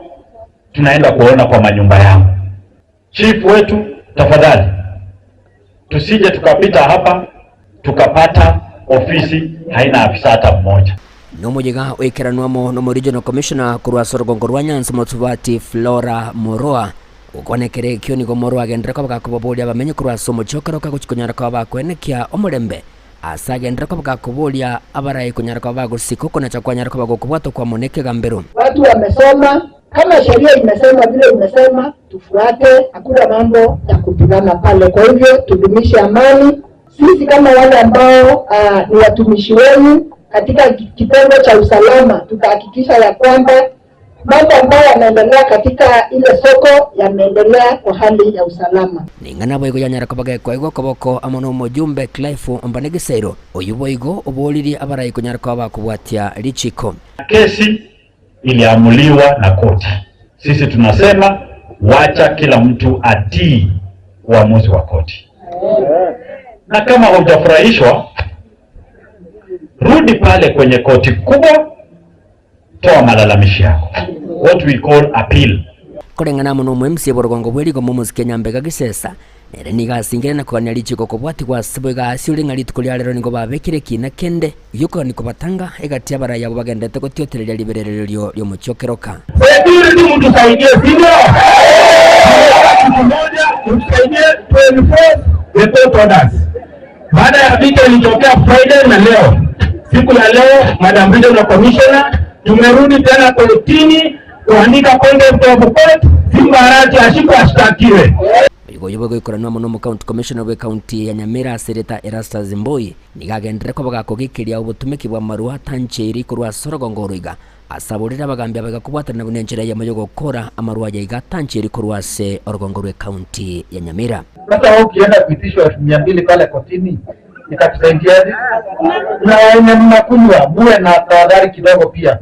S11: tunaenda kuona kwa manyumba yao. Chief wetu, tafadhali tusije tukapita hapa tukapata ofisi haina afisa hata mmoja.
S2: Nomoyega oikeranwa amo nomo regional commissioner korwa ase orogongo rwa Nyanza Motubati Flora Moroa. Gokwana ekero ekio nigo Moroa agenderere koba gakobaboria abamenyi korwa ase omochie o Keroka gochia konyara koba bakoenekia omorembe ase agenderere koba gakoboria abarai konyara koba bagosika okonacha kwanyara koba gokobwatwa kwamo na ekegambero.
S16: Watu wamesoma, kama sheria imesema vile imesema, tufuate. Hakuna mambo ya kupigana pale. Kwa hivyo tudumishe amani. Sisi kama wale ambao ni watumishi wenu katika kitengo cha usalama, tutahakikisha ya kwamba mambo ambayo yanaendelea katika ile soko yameendelea kwa hali ya usalama.
S2: Ning'ana boigo yanyara koba gekoigwa okoboko amo na omojumbe Clive Ombane Gisairo, oyio boigo oboririe abarai konyara koba bakobwatia richiko.
S11: Kesi iliamuliwa na koti. Sisi tunasema wacha kila mtu atii uamuzi wa koti, na kama hujafurahishwa, rudi pale kwenye koti kubwa, toa malalamishi yako, what we call appeal.
S2: Koreng'ana amo na omo MCA bw'orogongo bwe rigoma omosike Nyambega Gisesa, nere nigo asingire na kogania richiko kobwatigwa ase boigo ase ore ng'a rituko ria rero nigo babekire ekina kende giokogania kobatanga egati y'abarai abwo bagenderete gotiotereria riberererio ri'omochie o Keroka.
S18: Security mtusaidie, si ndio? Kitu moja mtusaidie to enforce the court orders. Baada ya vita ilitokea Friday na leo, siku ya leo, Madam Regional Commissioner, tumerudi tena kotini kuandika contempt of court, Simba Arati ashikwe ashtakiwe.
S2: Boigo oyio bogoikoranwa amo nomo county commissioner bwe county ya Nyamira asereta Erastus Mbui nigo agenderere koba gakogekeria obotumeki bwa amarwa atancheiri korwa ase orogongo oro iga asaborire abagambi aba iga kobwatanana buna enchera eyemo yogokora amarwa aya iga atancheiri korwa ase orogongo rwe county ya Nyamira.
S18: Sasa wewe ukienda kuitishwa 200,000 pale kotini itakusaidiaje? Na wenye mnakunywa muwe na tahadhari kidogo pia.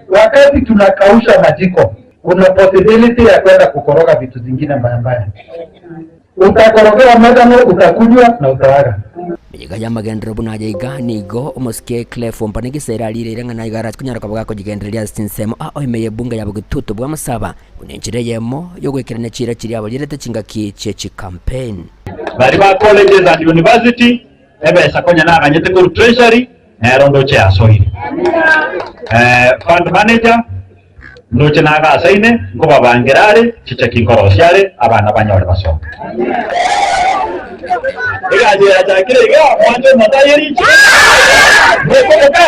S18: Wakati tunakausha majiko, kuna possibility ya kwenda kukoroga vitu zingine mbaya mbaya. Utakorogewa methanol, utakunywa na utaaga.
S2: Emiyiga y'amagenderero buna aye iga nigo omosike Clive Ompane Gisera arireire ng'a naiga arache konyara koba gakojigendereria ase chinsemo ao ime y'ebunge ya Bogitutu bw'amasaba buna enchera eyemo y'ogoikerania chiira chiria abarirete chingaki chie chicampaign.
S11: Baria ba colleges and university ebesa konya naganyete korwa treasury nero ndoche yasoire. Eh, fund manager ndoche nagasaine nkobabangera are chicheki nkorosia are abana banyore basome. Egasi yachakire iga mwanche omotaye riche mwekoboka.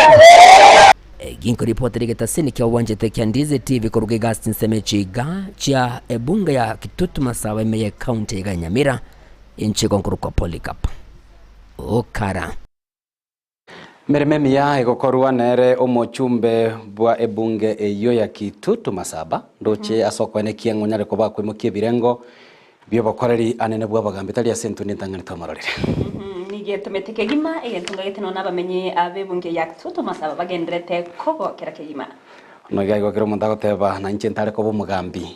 S2: Ginkoripotera egetaseni kia obwanchete kia Ndizi TV koruga iga ase chinsemo echi iga chia ebunge ya Kitutu Masaba ime ye county iga ya Nyamira, inche igo nkorokwa Polycarp Okara.
S13: Emeremo emiya egokorwa nere omochumbe bwa ebunge eyio ya Kitutu Masaba ndoche ase okoenekia ng'a onyare koba akoimokia ebirengo biobokoreri anene bw'abagambi tari ase intwe nentang'ani twamororire.
S21: Nigo etomete kegima egento ngagete nonya abamenyi ab'ebunge ya Kitutu Masaba bagenderete kogokera kegima.
S13: Bono iga igo kera omonto agoteba, na inche ntare koba omogambi,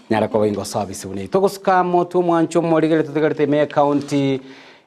S13: nyare koba ingo service buna eyio. Togosuka motwe omwancho omorigereria totigarete ime y'ecounty.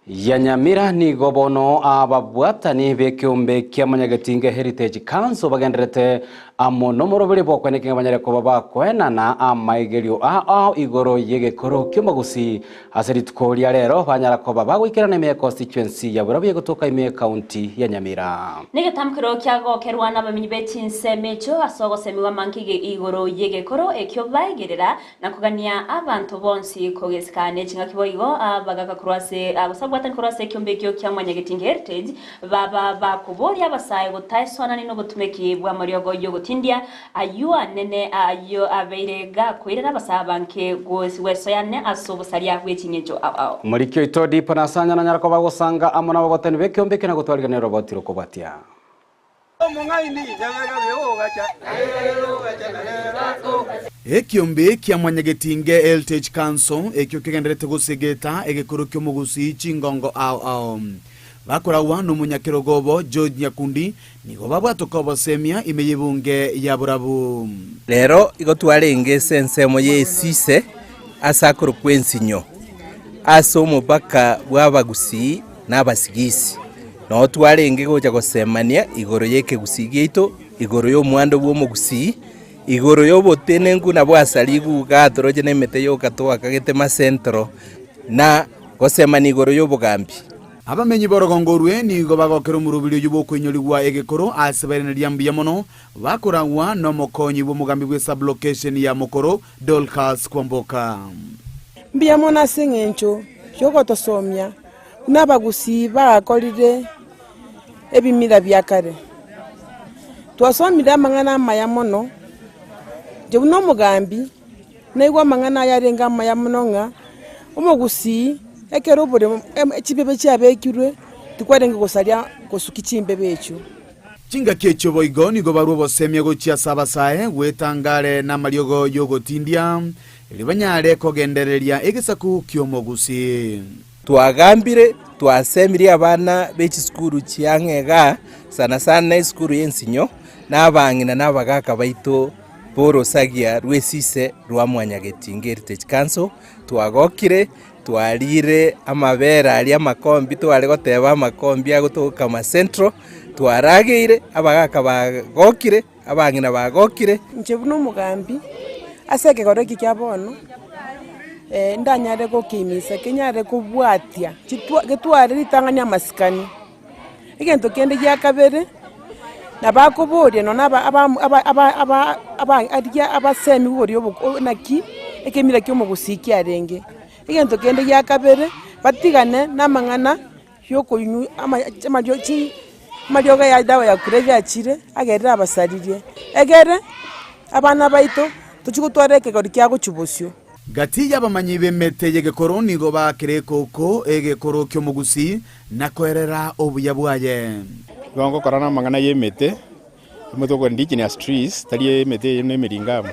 S13: Ya Nyamira nigo bono ababwatani b'ekeombe kia Mwanyagetinge Heritage Council bagendererete amo nomoroberi bw'okweneka ng'a banyare koba bakoenana amaigerio ao igoro y'egekoro ki'omogusi ase rituko ria rero banyara koba bagoikerana ime ya constituency ya Burabwo egotoka ime y'ecounty ya Nyamira.
S21: Negetamkero kiagokerwa nabamenyi be chinsemo echio ase ogosemigwa amankige igoro y'egekoro ekio baegerera Na kogania abanto bonsi kogesika ne chingaki boigo abagaka korwa ase gose abwatani korwa ase ekiombe ekio kia Mwanyagetinge Heritage baba bakoboria abasae gotaesoanani nobotumeki bw'amariogo y'ogotindia ayio anene ayio abeire gakoirera abasae abange gwesoyane ase obosaria bwe ching'encho ao ao.
S13: Omoriki oito Dipo Nasanya nanyare koba agosanga amo nababwatani b'ekiombe ekio na gotwariganera roboti rokobwatia.
S1: Ekiombe kia Mwanyagetinge Heritage Council ekio kegendererete gosegeta egekoro ki'omogusii chingongo ao ao. Bakoragwa nomonyakerogo obo George Nyakundi nigo babwatoka obosemia ime y'ebunge ya Borabu.
S5: Rero igo twarenge ase ensemo y'esise ase akorokwa ensinyo, ase omopaka bw'Abagusii na Abasigisi. Nao twarenge gocha gosemania igoro y'ekegusii giaito, igoro y'omwando bw'omogusii, igoro y'obotenenku na bwasarigu gatoroche nemete yoka twakagete masentro, na gosemania igoro y'obogambi.
S1: Abamenyi b'orogongo orwe nigo bagokera omorobiri oyio bw'okoinyorigwa egekoro ase bairaneria mbuya mono, bakoragwa nomokonyi bw'omogambi bwe sub-location ya Mokoro, Dorcas Kwamboka.
S14: Mbuya mono ase eng'encho y'ogotosomia Buna abagusii bakorire ebimira bia kare, twasomire amang'ana amaya mono, inche buna omogambi, naigwa amang'ana aya arenge amaya mono ng'a, omogusii ekero oboremo chimbebe chiabekirwe, tikwarenge gosaria gosukia chimbebe echio.
S1: Chingaki echio boigo nigo barua obosemia gochia ase abasae gwetanga are namariogo y'ogotindia, erio banyare kogendereria egesaku ki'omogusii.
S5: Twagambire, twasemirie abana be chisukuru chiang'e igaa, sana sana esukuru y'ensinyo, na abang'ina na abagaka baito b'orosagia rw'esise rwa Mwanyagetinge Heritage Council, twagokire, twarire amabere aria amakombi tware goteba amakombi agotoka Kama Central, twarageire, abagaka bagokire, abang'ina bagokire.
S14: Inche buna omogambi, ase ekegoro eke kia bono, ndanyare gokeimisa kenyare kobwatia chitwa getware ritang'ani amasikani. Egento kende gia kabere, nabo akoboria nonye aba aba aba aba aba aba aria abasemi boria oboko naki ekemira kia omogusii kiarenge. Egento kende gia kabere, batigane na amang'ana yokoinywa ama amariogo chi amariogo ya edawa ya kulevya achire, agerire abasaririe, egere abana baito tochia gotwara ekegori kia gochia bosio.
S1: Gati y'abamanyi b'emete y'egekoro nigo baakire ekoko egekoro ki'omogusii na koerera obuya bwaye.
S17: Igo ngokora namang'ana y'emete, emete okwo indigenous trees, tari emete eye buna emeringamu.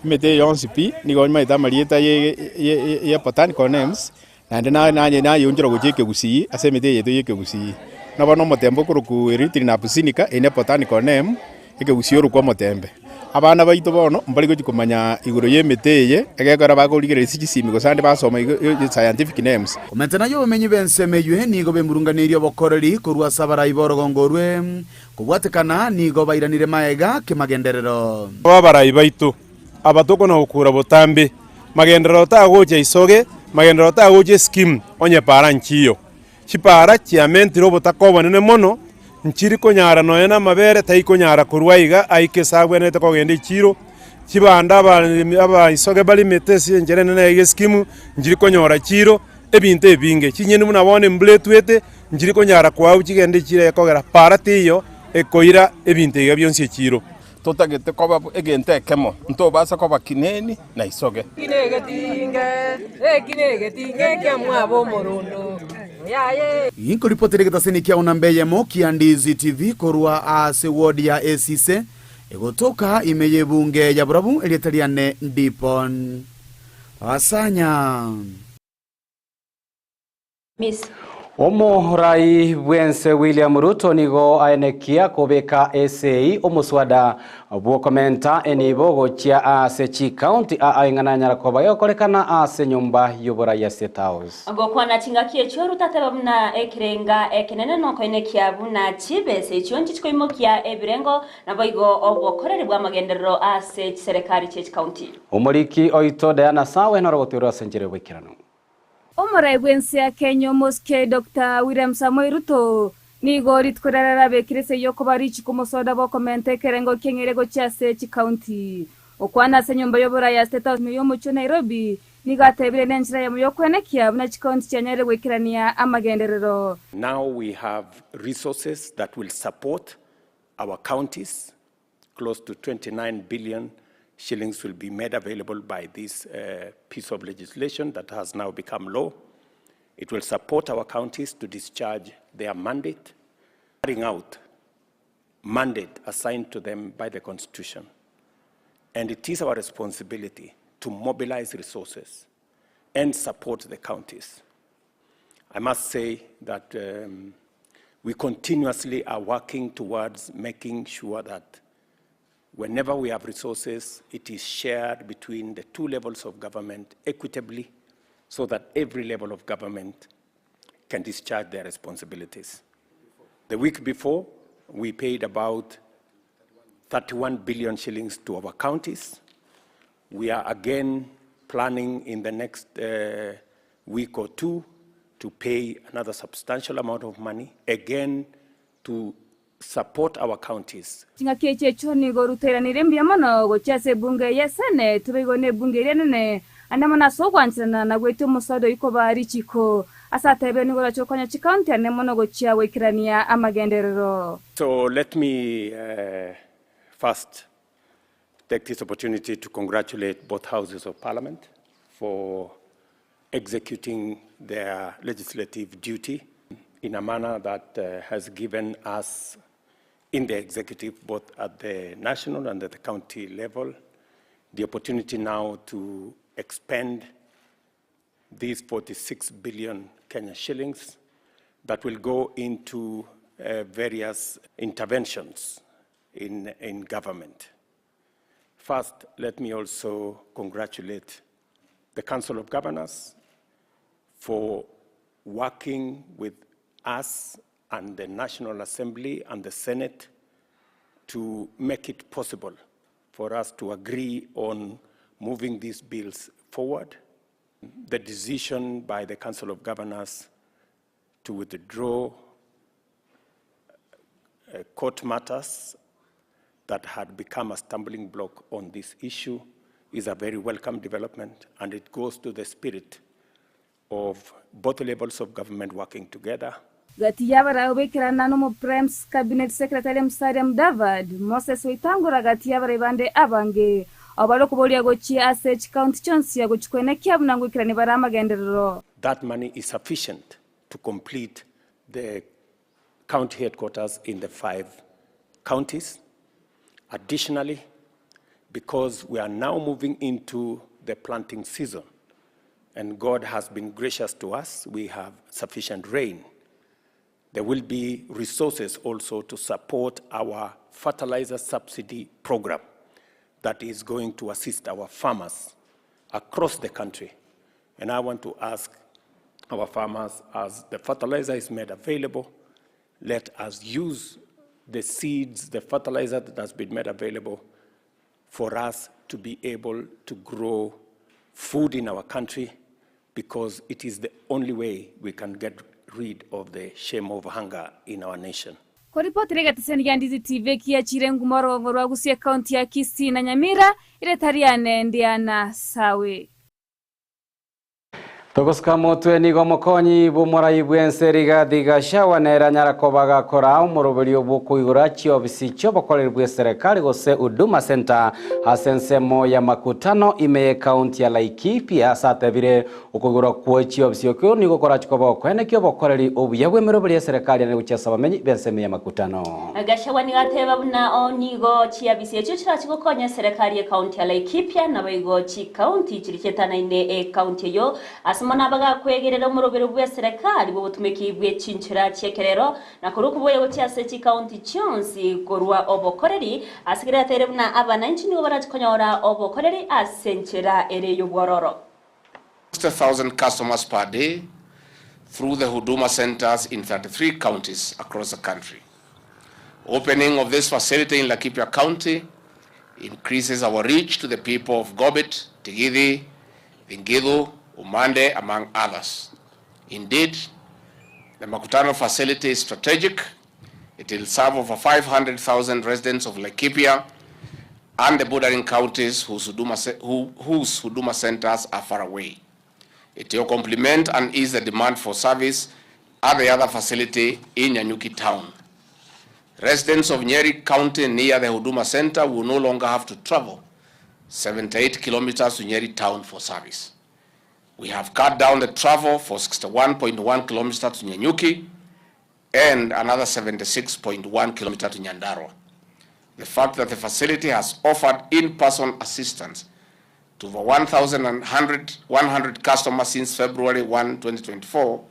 S17: Emete eye yonsi pi, nigo omanyete amarieta ye ye ye botanical names, Naende nayeonchora gochia ekegusii ase emete eye yaito y'ekegusii. Buna bono omotembe okorokwa Erythrina abyssinica, eye ne botanical name, ekegusii orokwa omotembe. Abana baito bono mbari gochia komanya igoro y'emete eye, egekogera bakorigereria ase chisimi gose ande basoma igo scientific names.
S1: Komenta naye obomenyi b'ensemo eywe nigo bemurunganeirie obokoreri korwa ase abarai b'orogongo orwe, kobwatekana nigo bairanire maega kemagenderero.
S19: Abarai baito aba tokona gokura botambe, magenderero tagocha isoge, magenderero tagocha eskimu, onye para nchiyo. Chipara chiamentire obotaka obonene mono, nchiri konyara nonya na amabere taikonyara korwa aiga aike ase abwenerete kogenda echiro, chibanda abaremi abaisoge barimete ase enchera enene aiga eskimu, nchiri konyora chiro, ebinto ebinge. Chinyeni buna bono embura etwete, nchiri konyara koabu chigende echiro ekogera para teiyo ekoira ebinto iga bionsi echiro.
S20: Totagete koba egento ekemo, ntobasa koba kineni na isoge.
S1: Inkoripotera egetaseni kiao namba eyemo kia Ndizi TV korwa ase ward ya Esise egotoka ime y'ebunge ya Borabu erieta riane Ndipon Asanya.
S21: Miss.
S13: Omorai bw'ense William Ruto nigo aenekia kobeka esei omoswada bw'okomenta enibo gochia ase chikaunti aa eng'ana yanyara koba egokorekana ase enyomba y'oborai ya State House.
S21: Gokwana chingaki echio Ruto ateba buna ekerenga ekenene nokoenekia buna chibesa echio nchichikoimokia ebirengo naboigo obokoreri bw'amagenderero ase chiserekari chie chikaunti.
S13: Omoriki oito Diana Sawe noro ogotoirwa ase enchera y'oboikeranu.
S6: Omorai bw'ense ya Kenya Omosike Doctor William Samoei Ruto nigo rituko riria rarabekire esegi yokoba richiko omosoda bw'okomenta ekerengo ki'eng'eria gochia ase chikaunti. Okwana ase enyomba y'oborai ya State House ime y'omochie o Nairobi nigo atebire nenchera eyemo y'okwenekia buna chikaunti chianyarire goikerania amagenderero.
S7: Now we have resources that will support our counties Close to 29 billion shillings will be made available by this uh, piece of legislation that has now become law. It will support our counties to discharge their mandate, carrying out mandate assigned to them by the Constitution. And it is our responsibility to mobilize resources and support the counties. I must say that um, we continuously are working towards making sure that whenever we have resources, it is shared between the two levels of government equitably so that every level of government can discharge their responsibilities. The week before, we paid about 31 billion shillings to our counties. We are again planning in the next uh, week or two to pay another substantial amount of money, again to support our counties.
S6: Chingaki echi echio nigo rutairanire mbuya mono gochia ase ebunge y'Eseneti, boigo nebunge eria enene, ande mono ase ogwancherana na goetia omoswada oyio koba richiko. Ase atebire nigo orache gokonya chikaunti ane mono gochia goikerania amagenderero.
S7: So let me uh, first take this opportunity to congratulate both houses of parliament for executing their legislative duty in a manner that uh, has given us in the executive, both at the national and at the county level, the opportunity now to expend these 46 billion Kenya shillings that will go into uh, various interventions in, in government. First, let me also congratulate the Council of Governors for working with us and the National Assembly and the Senate to make it possible for us to agree on moving these bills forward. The decision by the Council of Governors to withdraw uh, court matters that had become a stumbling block on this issue is a very welcome development, and it goes to the spirit of both levels of government working together.
S6: Gati y'abarai baikerana n'omu Prime Cabinet Secretary Musalia Mudavadi, Moses Wetangula gati y'abarai bande abange abo bare okoboria gochia ase chikaunti chionsi gochia koenekia buna ngoikerania bare amagenderero.
S7: That money is sufficient to complete the county headquarters in the five counties. Additionally, because we are now moving into the planting season, and God has been gracious to us, we have sufficient rain. There will be resources also to support our fertilizer subsidy program that is going to assist our farmers across the country. And I want to ask our farmers, as the fertilizer is made available, let us use the seeds, the fertilizer that has been made available for us to be able to grow food in our country because it is the only way we can get rid of the shame of hunger in our nation.
S6: Koripotire egeteseni gia Ndizi TV ekiachire nguma orogongo rwa Gusii ekaunti ya Kisii na Nyamira eretari yane Ndiana Sawe.
S13: Togosuka motwe nigo omokonyi bw'omorai bw'ense Rigathi Gachagua nere anyara koba gakora omoroberio bw'okoigora chiofisi chi'obokoreri bwa eserekari gose Huduma Center ase ensemo ya makutano ime y'ekaunti ya Laikipia ase atebire okoigorwa kwa chiofisi okio nigo korachi koba okoenekia obokoreri obuya bw'emeroberi y'eserekari ane gochia ase abamenyi b'ensemo ya makutano.
S21: Gachagua nigo ateba buna o nigo chiabisi echio chirachi gokonya eserekari ekaunti ya Laikipia naboigo chikaunti chiri chietanaine ekaunti eyo ase mono abagakwegerera omorobero bw'eserekari bw'obotumeki bwe chinchera chi'ekerero na korwa okoboyia gochia ase chikaunti chionsi korwa obokoreri ase kera yateire buna abananchi nigo barache konyora obokoreri ase enchera ere y'obwororo.
S10: 60,000 customers per day through the Huduma centers in 33 counties across the country. Opening of this facility in Laikipia County increases our reach to the people of Gobit, Tigithi, Thingilu, Umande, among others. Indeed, the Makutano facility is strategic. It will serve over 500,000 residents of Laikipia and the bordering counties whose Huduma, who, whose Huduma centers are far away. It will complement and ease the demand for service at the other facility in Nanyuki town. Residents of Nyeri County near the Huduma Center will no longer have to travel 78 kilometers to Nyeri town for service. We have cut down the travel for 61.1 kilometers to Nanyuki and another 76.1 kilometers to Nyandarua. The fact that the facility has offered in-person assistance to over 1,100 customers since February 1, 2024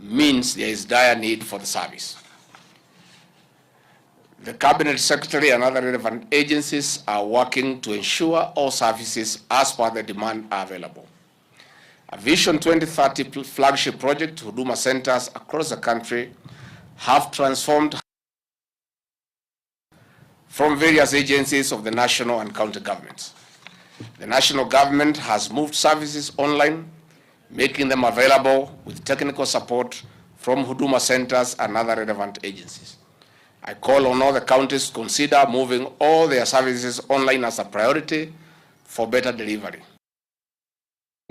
S10: means there is dire need for the service. The Cabinet Secretary and other relevant agencies are working to ensure all services as per the demand are available. A Vision 2030 flagship project, Huduma centers across the country have transformed from various agencies of the national and county governments. The national government has moved services online, making them available with technical support from Huduma centers and other relevant agencies. I call on all the counties to consider moving all their services online as a priority for better delivery.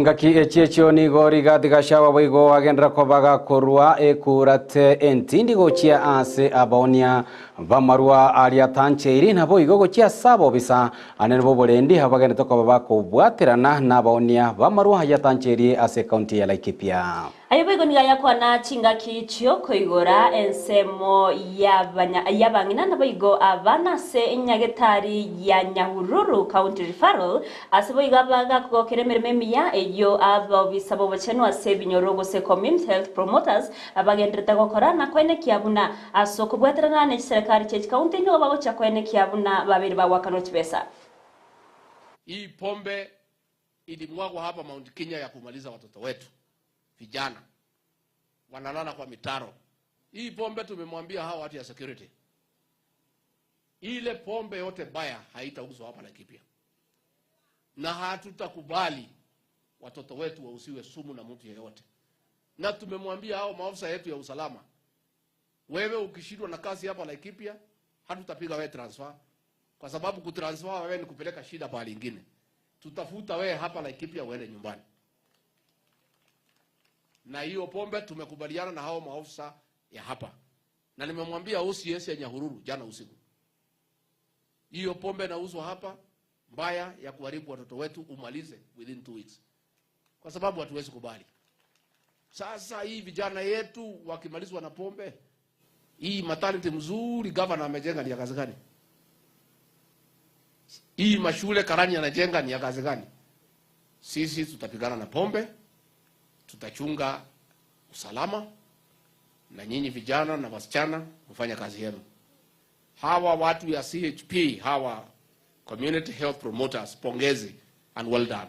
S13: Ngaki echi echio nigo Rigathi Gachagua boigo agendera kobaga korwa ekurate entindi gochia ase abaonia bamarwa aria tancheiri na boigo gochia ase abobisa anene boborendi abagendete koba bakobwaterana na abaonia bamarwa ya tancheiri ase ekaunti ya Laikipia.
S21: Aye boigo nigo ayakwana chingaki chi'okoigora ensemo y'abang'ina naboigo abana ase enyagetari ya Nyahururu County Referral, ase boigo abagakogokera emeremo emiya eyio abobisa b'obochenu ase ebinyoro gose Community Health Promoters bagenderete gokora na koenekia buna ase okobwaterana ne chiserekari chie chikaunti nigo bagochia koenekia buna babere bagoakanwa chibesa.
S10: Hii pombe ilimwagwa hapa Mount Kenya ya kumaliza watoto wetu vijana wanalala kwa mitaro. Hii pombe tumemwambia hawa watu ya security, ile pombe yote baya haitauzwa hapa Laikipia, na hatutakubali watoto wetu wausiwe sumu na mtu yeyote. Na tumemwambia hao maafisa yetu ya usalama, wewe ukishindwa na kazi hapa Laikipia, hatutapiga wewe transfer, kwa sababu kutransfer wewe ni kupeleka shida pahali ingine. Tutafuta wewe hapa Laikipia uende nyumbani. Na hiyo pombe tumekubaliana na hao maofisa ya hapa, na nimemwambia OCS ya Nyahururu jana usiku, hiyo pombe inauzwa hapa mbaya ya kuharibu watoto wetu, umalize within 2 weeks, kwa sababu hatuwezi kubali. Sasa hii vijana yetu wakimalizwa na pombe hii, maternity mzuri governor amejenga ni ya kazi gani? Hii mashule Karani anajenga ni ya kazi gani? Sisi tutapigana na pombe, tutachunga usalama, na nyinyi vijana na wasichana mfanye kazi yenu. Hawa watu ya CHP, hawa Community Health Promoters, pongezi and well done.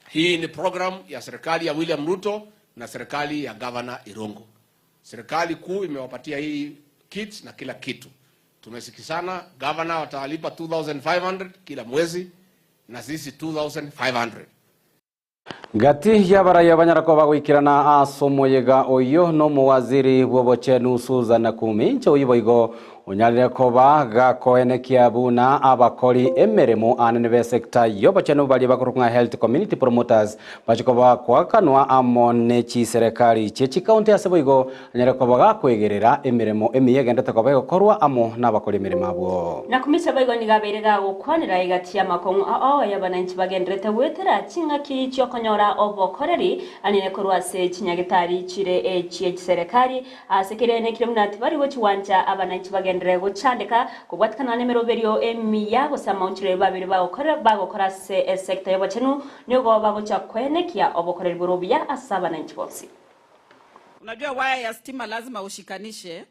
S10: Hii ni program ya serikali ya William Ruto na serikali ya Governor Irungu. Serikali kuu imewapatia hii kits na kila kitu. Tumesikizana, governor watalipa 2500 kila mwezi na sisi 2500.
S13: Gati y'abaraya banyarako bagoikirana ase omoyega oyo n'omowaziri bw'obochenu Susan Kumincha oyo boigo onyarire koba gakoenekia buna abakori emeremo anene be sector y'obochenu baria bakorokwa health community promoters bachikoba kwakanwa amo ne chiserikali chie chikaunti ase boigo anyarire koba gakwegerera emeremo emiya egendete koba egokorwa amo n'abakori emeremo abwo.
S21: Na kumisa boigo nigo abeire gagokwanera egati y'amakong'u ao y'abananchi bagenderete gwetera ching'aki chiokonyora obokoreri anene korwa ase chinyagetari chire echie chiserikali ase kirene kire buna tibari gochiwancha abananchi bagenderete. bagenderere gochandeka kobwatikana nemeroberio emiya gose amaonchoreri babere bagokora bagokora ase esecta y'obochenu nigo bagocha koenekia obokoreri bore obuya ase abananchi bonsi.
S12: Unajua waya ya stima lazima ushikanishe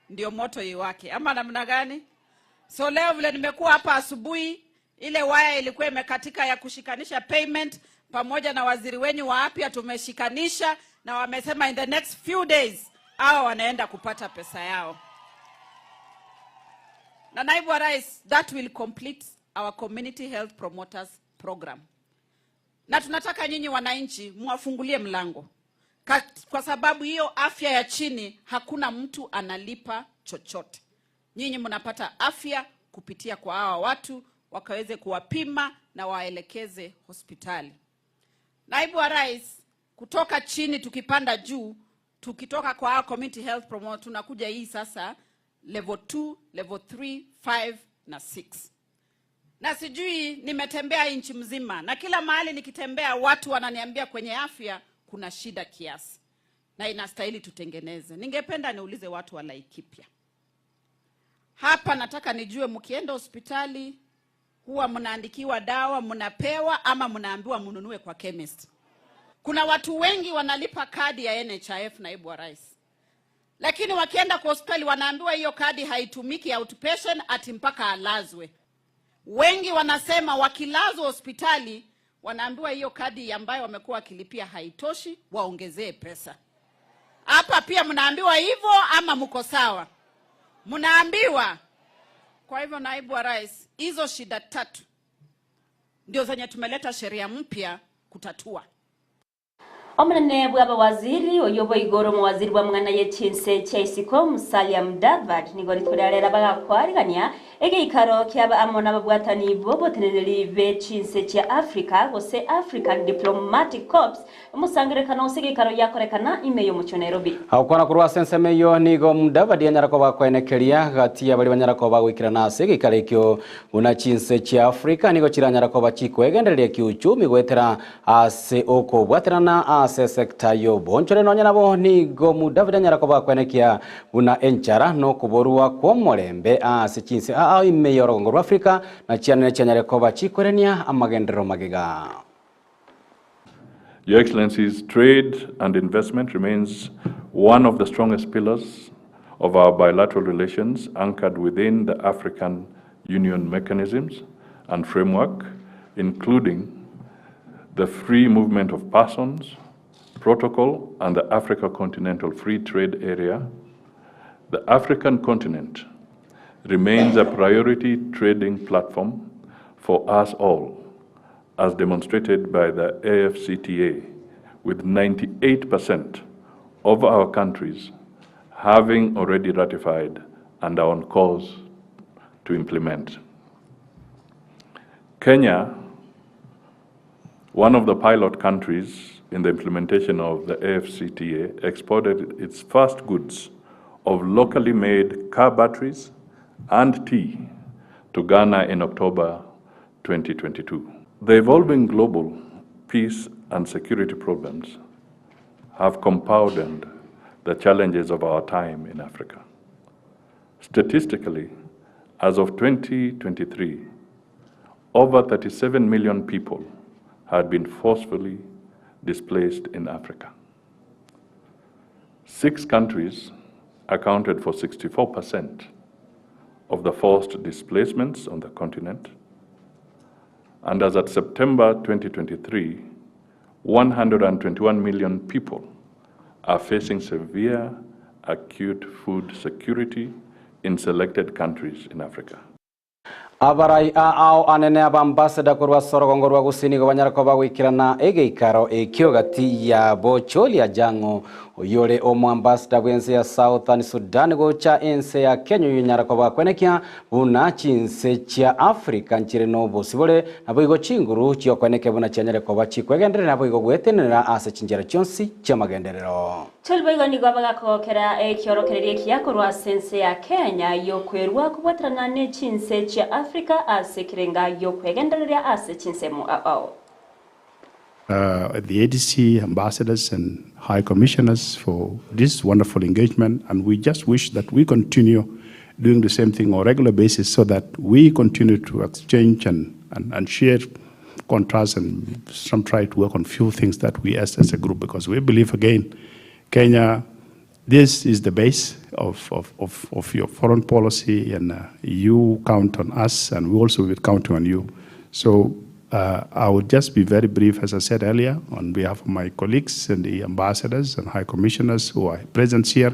S12: ndio moto iwake, ama namna gani? So leo vile nimekuwa hapa asubuhi, ile waya ilikuwa imekatika ya kushikanisha payment, pamoja na waziri wenyu wa afya tumeshikanisha, na wamesema in the next few days hao wanaenda kupata pesa yao. Na naibu wa rais, that will complete our community health promoters program, na tunataka nyinyi wananchi mwafungulie mlango kwa sababu hiyo afya ya chini hakuna mtu analipa chochote. Nyinyi mnapata afya kupitia kwa hawa watu wakaweze kuwapima na waelekeze hospitali. Naibu wa Rais, kutoka chini tukipanda juu, tukitoka kwa hawa community health promoter tunakuja hii sasa level 2, level 3, 5 na 6. Na sijui nimetembea nchi mzima na kila mahali nikitembea watu wananiambia kwenye afya kuna shida kiasi na inastahili tutengeneze. Ningependa niulize watu wa Laikipia hapa, nataka nijue mkienda hospitali huwa mnaandikiwa dawa mnapewa, ama mnaambiwa mnunue kwa chemist? Kuna watu wengi wanalipa kadi ya NHIF, naibu wa rais, lakini wakienda kwa hospitali wanaambiwa hiyo kadi haitumiki outpatient, ati mpaka alazwe. Wengi wanasema wakilazwa hospitali wanaambiwa hiyo kadi ambayo wamekuwa wakilipia haitoshi, waongezee pesa. Hapa pia mnaambiwa hivyo ama mko sawa? Mnaambiwa. Kwa hivyo, naibu wa rais, hizo shida tatu ndio zenye tumeleta sheria mpya kutatua.
S21: Omonene bwa abawaziri oyo boigoro omowaziri bwa mang'ana ye chinse chia isiko Musalia Mudavadi nigo rituko ria rero bagakwarigania egeikaro kiaba amo na ababwatani boboteneneri be chinse chia Africa gose African Diplomatic Corps omosangerekano ase egeikaro giakorekana ime y'omochie o Nairobi.
S13: Agokwana korwa ase ensemo eyio nigo Mudavadi anyara koba akoenekeria gati ya baria banyara koba bagoikerana ase egeikaro ekio buna chinse chia Africa nigo chiranyara koba chikoegendereria kiuchumi goetera ase okobwaterana ase esecta y'obonchore nonya nabo nigo Mudavadi anyara koba akoenekia buna enchara nokoborwa kw'omorembe ase chinse aa ime y'orogongo rwa Africa na chianene chianyare koba chikorenia amagenderero magega.
S15: Your Excellencies, trade and investment remains one of the strongest pillars of our bilateral relations anchored within the African Union mechanisms and framework, including the free movement of persons, protocol, and the Africa Continental Free Trade Area. The African continent remains a priority trading platform for us all, as demonstrated by the AfCFTA, with 98% of our countries having already ratified and are on course to implement. Kenya, one of the pilot countries in the implementation of the AfCFTA, exported its first goods of locally made car batteries and tea to Ghana in October 2022. The evolving global peace and security problems have compounded the challenges of our time in Africa. Statistically, as of 2023, over 37 million people had been forcefully displaced in Africa. 6 countries accounted for 64% of the forced displacements on the continent, and as at September 2023, 121 million people are facing severe acute food security in selected countries in Africa.
S13: Abarai ao anene abambassador korwa ase orogongo rwa Gusii nigo banyara koba goikerana egeikaro ekio gati ya Bocholi Ajango oyore omoambassador bw'ense ya Southern Sudan gocha ense ya Kenya oyo onyara koba kwenekia buna chinse chia Africa nchire na obosibore naboigo chinguru chiokweneke buna chianyare koba chikwegenderera naboigo gwetenenera ase chinchera chionsi chi'amagenderero.
S21: Choli boigo nigo bagakogokera ekiorokereria ekiya korwa ase ense ya Kenya yokwerwa kobwaterana ne chinse chia Africa ase ekerenga yokwegendereria ase chinsemo ao.
S22: The ADC ambassadors and high commissioners for this wonderful engagement, and we just wish that we continue doing the same thing on a regular basis so that we continue to exchange and, and, and share contrasts and some try to work on few things that we as, as a group because we believe again, Kenya, this is the base of, of, of, of your foreign policy and uh, you count on us and we also will count on you. So uh, I would just be very brief, as I said earlier, on behalf of my colleagues and the ambassadors and high commissioners who are present here,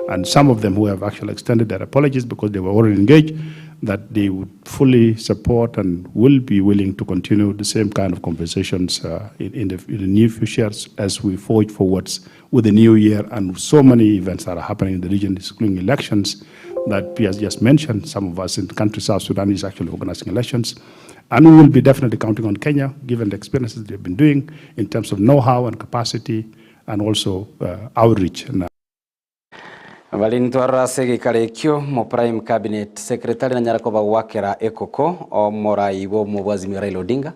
S22: and some of them who have actually extended their apologies because they were already engaged, that they would fully support and will be willing to continue the same kind of conversations uh, in, in, the, in the near future as we forge forwards with the new year and so many events that are happening in the region, including elections that Pia has just mentioned. Some of us in the country, South Sudan, is actually organizing elections. And we will be definitely counting on Kenya, given the experiences they've been doing in terms of know-how and capacity and also uh, outreach. And,
S13: Balintwarra ase egeikaro ekio mo prime cabinet secretary nanyara koba gwakera ekoko omorai bwa omobwazimi Raila Odinga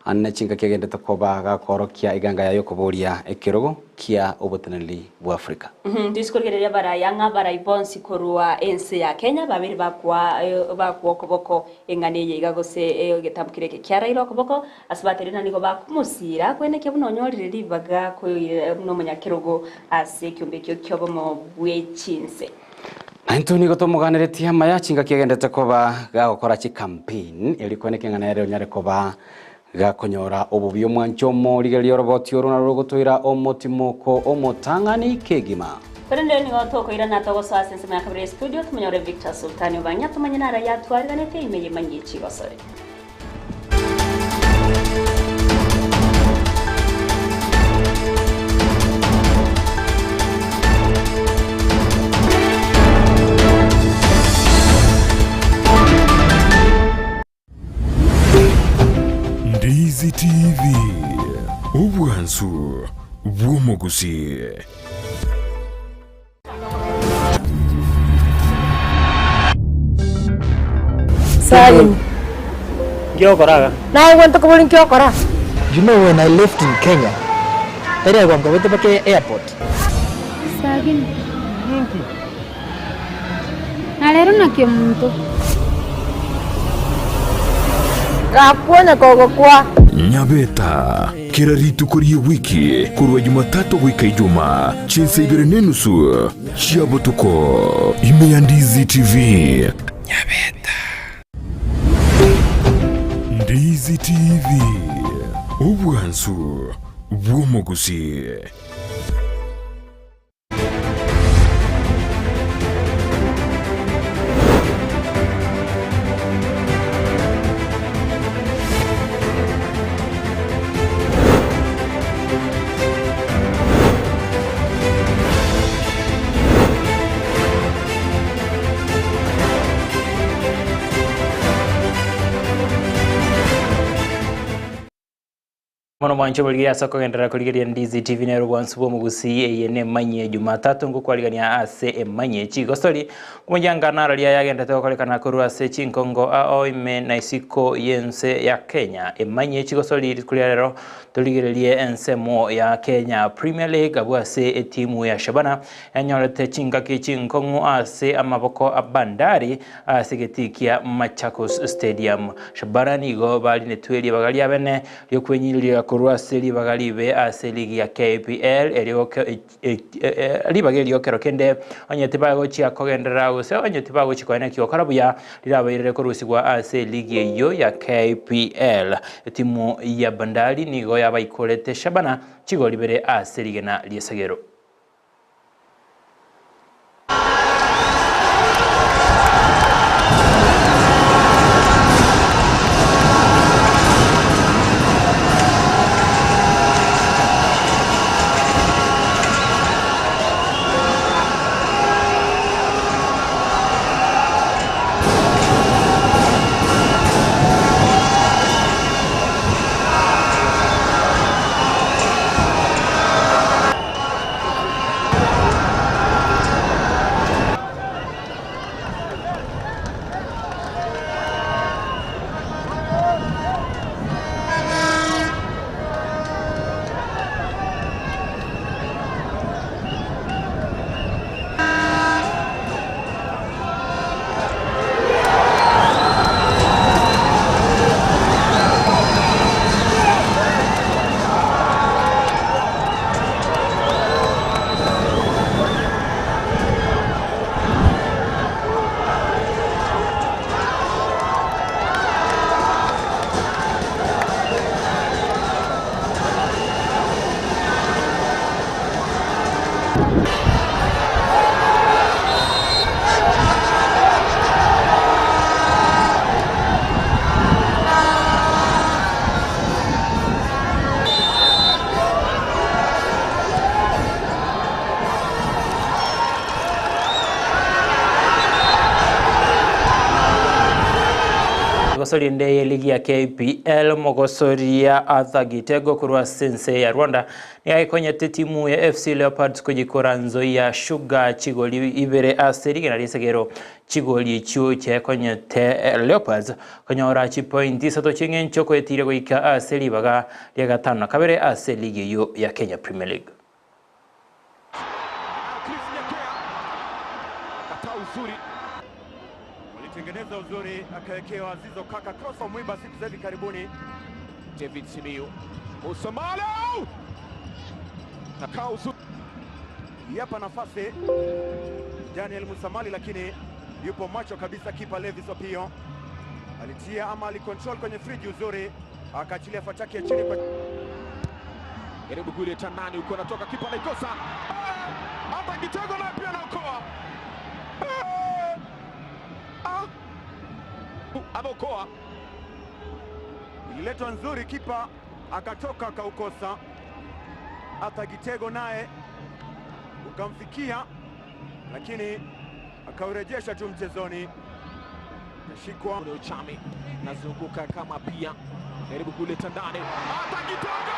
S13: ane chingaki agendete koba gakorokia eganga yaye okoboria ekerogo kia oboteneneri bwa Africa.
S21: Tisikorigereria baraya ng'a barai bonsi korwa ense ya Kenya babere bakwa bakwa okoboko eng'ana eye iga gose egetambo kere eke kia Raila okoboko ase baterire na nigo bakomosira kwenekia buna onyorire ribaga koira buna omonyakerogo ase ekiombe ekio kia obomo bwe chinse.
S13: Naintwe nigo tomoganeretie amaya chingaki agendete koba gagokora chicampaign eri kweneka eng'ana ere onyare koba gakonyora obobi omwancho omorigereria oroboti oro naro rogotoira omotimoko omotang'ani kegima.
S21: Korende nigo tokoirana togosoa ase ensemo ya kabere y'estudio tomonyore Victor Sultani Obang'ia tomanye naro yatwariganete ime y'emanyi ye chigosori.
S4: Ndizi TV, obwansu bw'omogusii.
S8: Salim.
S23: Nki ogokora iga?
S8: Naye gento kobori nki ogokora?
S24: You know when I left in Kenya, tari agwo nkobete mpaka airport.
S25: Sagini.
S23: Ninki?
S25: Na rero naki omonto.
S8: Gakwonya kogokwa.
S4: Nyabeta, kera rituko ri'ewiki korwa Jumatatu goika Ijumaa, chinsa ibere nenusu chia botuko, ime ya Ndizi TV. Nyabeta. Ndizi TV, obwansu bw'omogusii.
S26: Bono mwanche borigereria ase okogenderera korigereria Ndizi TV nero obwansu bw'omogusii eye nemanyie Jumatatu ngokwarigania ase emanyie chigosori komoyanga nararia yagendete gokorekana korwa ase chinkongo ao ime na isiko y'ense ya Kenya emanyie chigosori rituko ria rero torigererie ensemo ya Kenya Premier League abwo ase etimu ya Shabana yanyorete chingaki chinkong'u ase amaboko a Bandari ase egetii kia Machakos Stadium. Shabana nigo barinetwe ribaga riabene riokwenyireria korwa ase ribaga ribe ase ligi ya KPL erio ribaga erio kero kende onye tibagochia kogenderera gose onye tibagochia koenekia gokora buya rirabairere korusigwa ase eligi eyio ya KPL. Etimu ya Bandari nigo yabaikorete Shabana chigori ibere ase rigena ri'esegero. egosori ende y'eligi ya KPL, omogosoria Arthur Gitego korwa ase ense ya Rwanda nigo agekonyete etimu ya FC Leopards koyikora Nzoia Sugar chigori ibere ase rigena ri'esegero. Chigori echio chiekonyete Leopards konyora chipointi isato chi'eng'encho koetire goika ase ribaga ria gatano na kabere ase eligi eyio ya Kenya Premier League.
S2: Walitengeneza uzuri akawekewa Zizo Kaka cross wa mwiba siku za hivi karibuni.
S3: David Simiyu Musamalo nakaa uzuri
S2: Yapa nafasi Daniel Musamali, lakini yupo macho kabisa kipa Levis Opio alitia ama alicontrol kwenye friji uzuri, akaachilia fataki ya chini kwa
S3: jaribu kuileta ndani huko, anatoka kipa anaikosa hata Gitego naye pia anaokoa, Ah! ameokoa
S2: ililetwa nzuri, kipa akatoka akaukosa. Hata Gitego naye ukamfikia, lakini akaurejesha tu mchezoni, kashikwa
S3: ule Uchami nazunguka kama pia jaribu kuleta ndani hata Gitego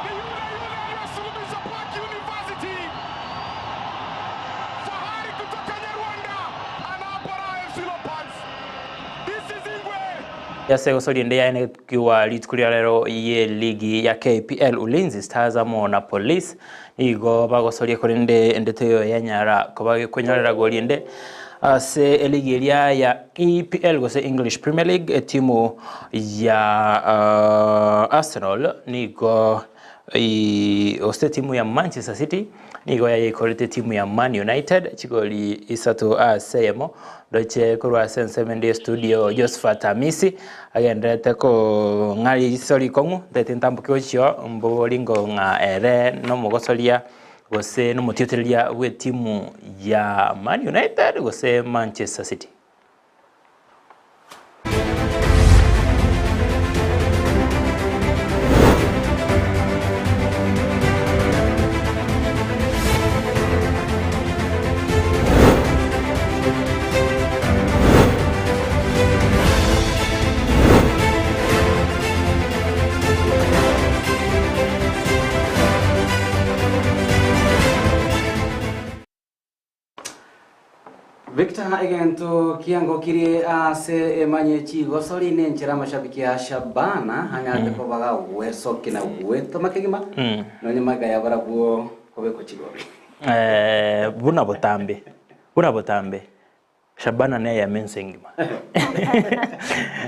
S3: ni yule yule aliyesuluhisha Park University, fahari kutoka Nyarwanda, anawapa raha FC Leopards. This is Ingwe.
S26: Ase egosori ende yaenekiwa rituko ria rero ye ligi ya KPL Ulinzi Stars amo na Police nigo bagosoria korende endete eyo yanyara koba konyorera gori ende ase eligi eria ya EPL gose English Premier League etimu ya Arsenal nigo ose timu ya Manchester City nigo yayikorete timu ya Man United chigori isato ase eyemo ndoche korwa ase ensemo ende studio Josephat Amisi agenderete kong'aria risori kong'u ntete ntamboke gochio mbori ng'a ere nomogosoria gose nomotiotereria bwa etimu ya Man United gose Manchester City.
S13: Victor egento kiangokirie ase emanye chigosori ne enchera amashabiki a Shabana anyarete kobaga gwesoki na gwetoma kegima nonye magaya barabwo kobekwa chigori.
S26: Buna botambe buna botambe Shabana naye yamenso engima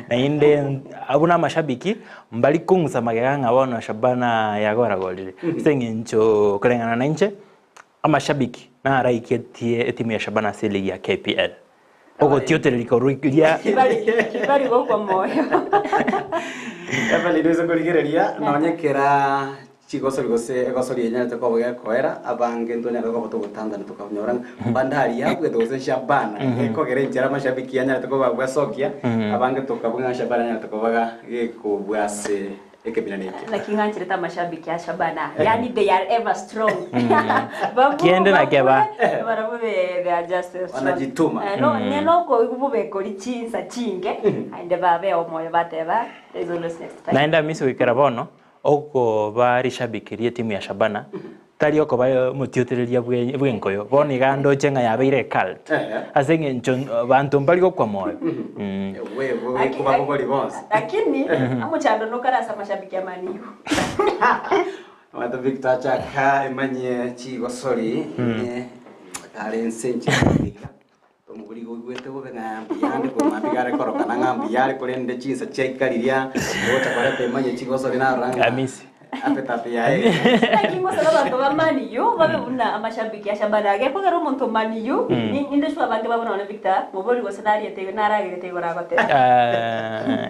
S26: nainde abuna amashabiki mbari kong'usa magega ng'a bono Shabana yagoragorire ase eng'encho koreng'ana na inche amashabiki naraiketie etimu ya Shabana ase eligi ya KPL ogotiotererika oruiria
S6: Kibari gokwa moyo.
S13: Evelyn niweze kurigereria nonyekera chigosori gose egosori enyarete koba gekoera abange ntonyarete koba togotandana tukanyora bandari yabwete gose Shabana ekogera enchera amashabiki anyarete koba bwasokia abange tukabunga Shabana anyarete kobaga gekobwa ase ekebina neke
S21: Lakini ng'anchirete amashabiki a Shabana. Yani they are ever strong. Babu-
S26: Kiende na keba.
S21: Barabu they are just strong.
S13: Wanajituma.
S21: No nenoko bubekori chinsa chinge ande babe omoyo bateba there is always next time.
S26: naenda misi gwikara bono okoba rishabiki ria etimu ya Shabana tari okoba motiotereria bwenkoyo bono iga ndoche ng'a yabeire cult ase eng'encho banto mbari gokwa moyo.
S13: Wewe kuba bogori bonse
S21: Lakini amuchando nokarasa mashabiki a Man U.
S13: Watu Victor chaka emanye chigosori ne kare nsenche omuguri goigwete bobe ng'ambi yande komambi gare korokana ng'ambi yare korende chinsa chiaikariria gocha koreta emanye chigosori narora
S26: Amisi
S13: apetati yae
S21: Lakini ngosaba bantu ba Man U babe buna amashabiki a Shabana gekogera omonto Man U ninde shwa bantu babona one Victor mobori gose nariete naragete igora gote.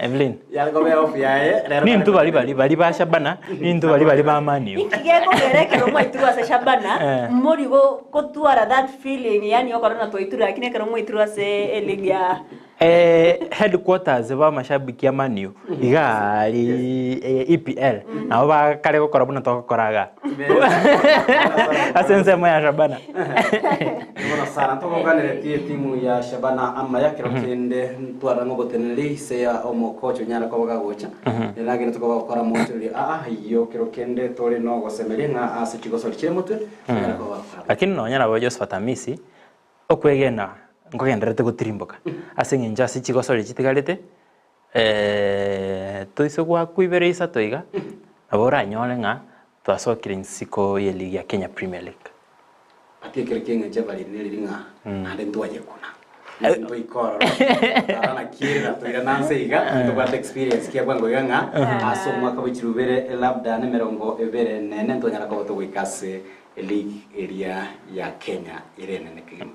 S26: Evelyn
S13: yarikobe off yae rero
S26: nintu bari bari bari ba Shabana nintu bari bari ba Man U
S21: Ikigekogera ekero mwaitirwe ase Shabana mori gotwara that feeling yani okorwo na twaitirwe lakini ekero mwaitirwe ase eligi ya
S26: Eh, headquarters ba mashabiki a Man U iga ari eh, EPL nabo bakare gokora buna togokora iga ase ensemo ya Shabana.
S13: Bono sana ntogokaneretie etimu ya Shabana amaya kero kende ntwarora ng'a oboteneneri ise ya omokocha onyare koba gagocha nagende tokoba gokora mochori aa ayio kero kende tore nogosemeria ng'a ase chigosori chire motwe onyare koba gokora.
S26: Lakini nonya nabo Josephat Amisi Okwegena nkogendererete gotirimboka ase eng'encho ase chigosori chitigarete, toise goakwa ibere isato iga, nabo oranyore ng'a twasokire insiko ye ligi ya Kenya Premier League.
S13: Ati ekero ki'eng'encho ebariri neriri ng'a naende ntwayekuna, ntoike ororo, tara nakierera toirane anse iga, ntobwate experience kia bwango iga ng'a ase omwaka bwe chilifu ibere labda na emerongo ebere na ene ntonyara koba togoika ase League eria ya Kenya ere enene kegima.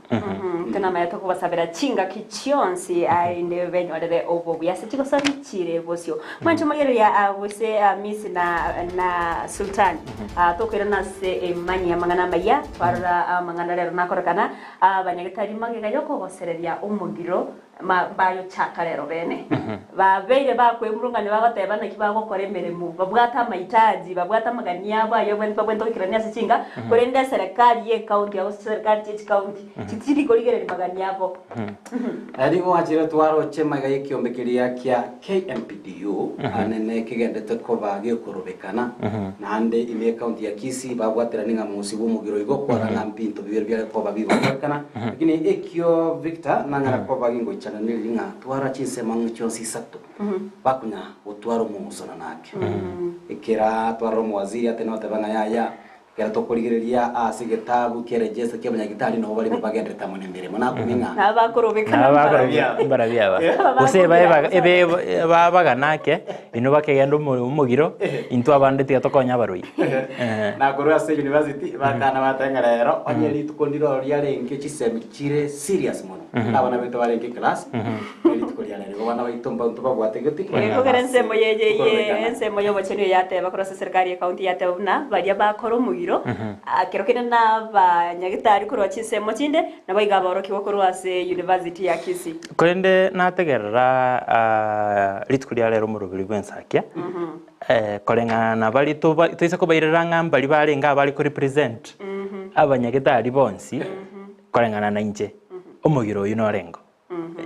S21: Tonamanya tokobasabera chingaki chionsi ainde benyorere obobuya ase chigosori chire bosio. Mwanche omorigereria ah, gose ah, Miss na na Sultan ah, tokoirana ase emanyi y'amang'ana amaya twarora amang'ana rero nakorekana abanyagitari magega yokogosereria omogiro Ma mbayochaka rero bene. Babeire bakwemurungania bagoteba naki bagokora emeremo, babwate amahitaji, babwate amagani abo ayio abwenerete babwenerete goikerania ase chinka, korende eserekari ye ecounty gose chiserekari chie chicounty tichiri korigereria magani abo.
S13: Nigo gwachire twaroche magega y'ekiombe keria kia KMPDU anene kegendete koba gekorobekana naende ime y'ecounty ya Kisii babwaterani ng'a mosi bw'omogiro igo kwarora ng'a mbinto bibere biare koba bigokorekana Lakini ekio Victor nanyara koba gingoichana neriri ng'a twara chinsemo ang'e chionsi isato bakonya gotwara omong'usano nake. Ekera twarora omowaziri atene goteba ng'a yaya ekero tokorigereria ase egetabu kia register kia abanyagitari nabo barimo bagenderete amo nemeremo nakumia ng'a
S21: Nabakorobekana
S26: Nabakorobekana mbarabio aba. Gose eba eba ebe babagana ake inwe bakegenda omogiro intwe abande tiga tokonye abarwaire.
S13: Na korwa ase university bakana bateba ng'a rero onye rituko ndiro riarenge chisemi chire serious mono abana baito barenge eclass ne rituko ria rero igo abana baito mbanto babwate gete
S21: Kogera ensemo ye ye ye ensemo y'obochenu eye yateba korwa ase serikali ye county yateba buna baria bakora omogiro kero kende na abanyagitari korwa chinsemo chinde nabo iga abaorokigwa korwa ase university ya Kisii.
S26: Korende nategerera rituko ria rero omoroberi bw'ensakia Koreng'ana na baria toba toisa kobairera ng'a mbaria barenge abare ko represent abanyagetari bonsi, koreng'ana na inche, omogiro oyio norengo.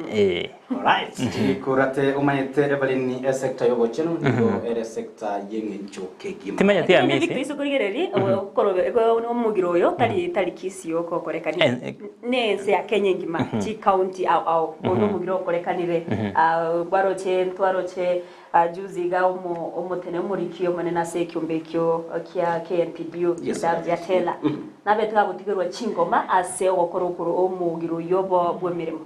S26: Eh.
S13: Alright, chikurate omanyete Evelyn esector y'obochenu nigo ere sector y'eng'encho kegima.
S26: Timanyeti
S21: Lakini
S26: Hamisi.
S21: Victor ase okorigereria okorobe omogiro oyo tari tari Kisii oka okorekani
S26: Eh,
S21: ne ense ya Kenya engima chicounty ao ao oyo nomogiro okorekanire Gwaroche ntwaroche Juzi iga omotene omoriki omonene ase ekiombe ekio kia KMPDU,
S13: Yes,
S21: Davji Atela, nabete gagotigerwa chingoma ase ogokora omogiro oyio bw'emeremo.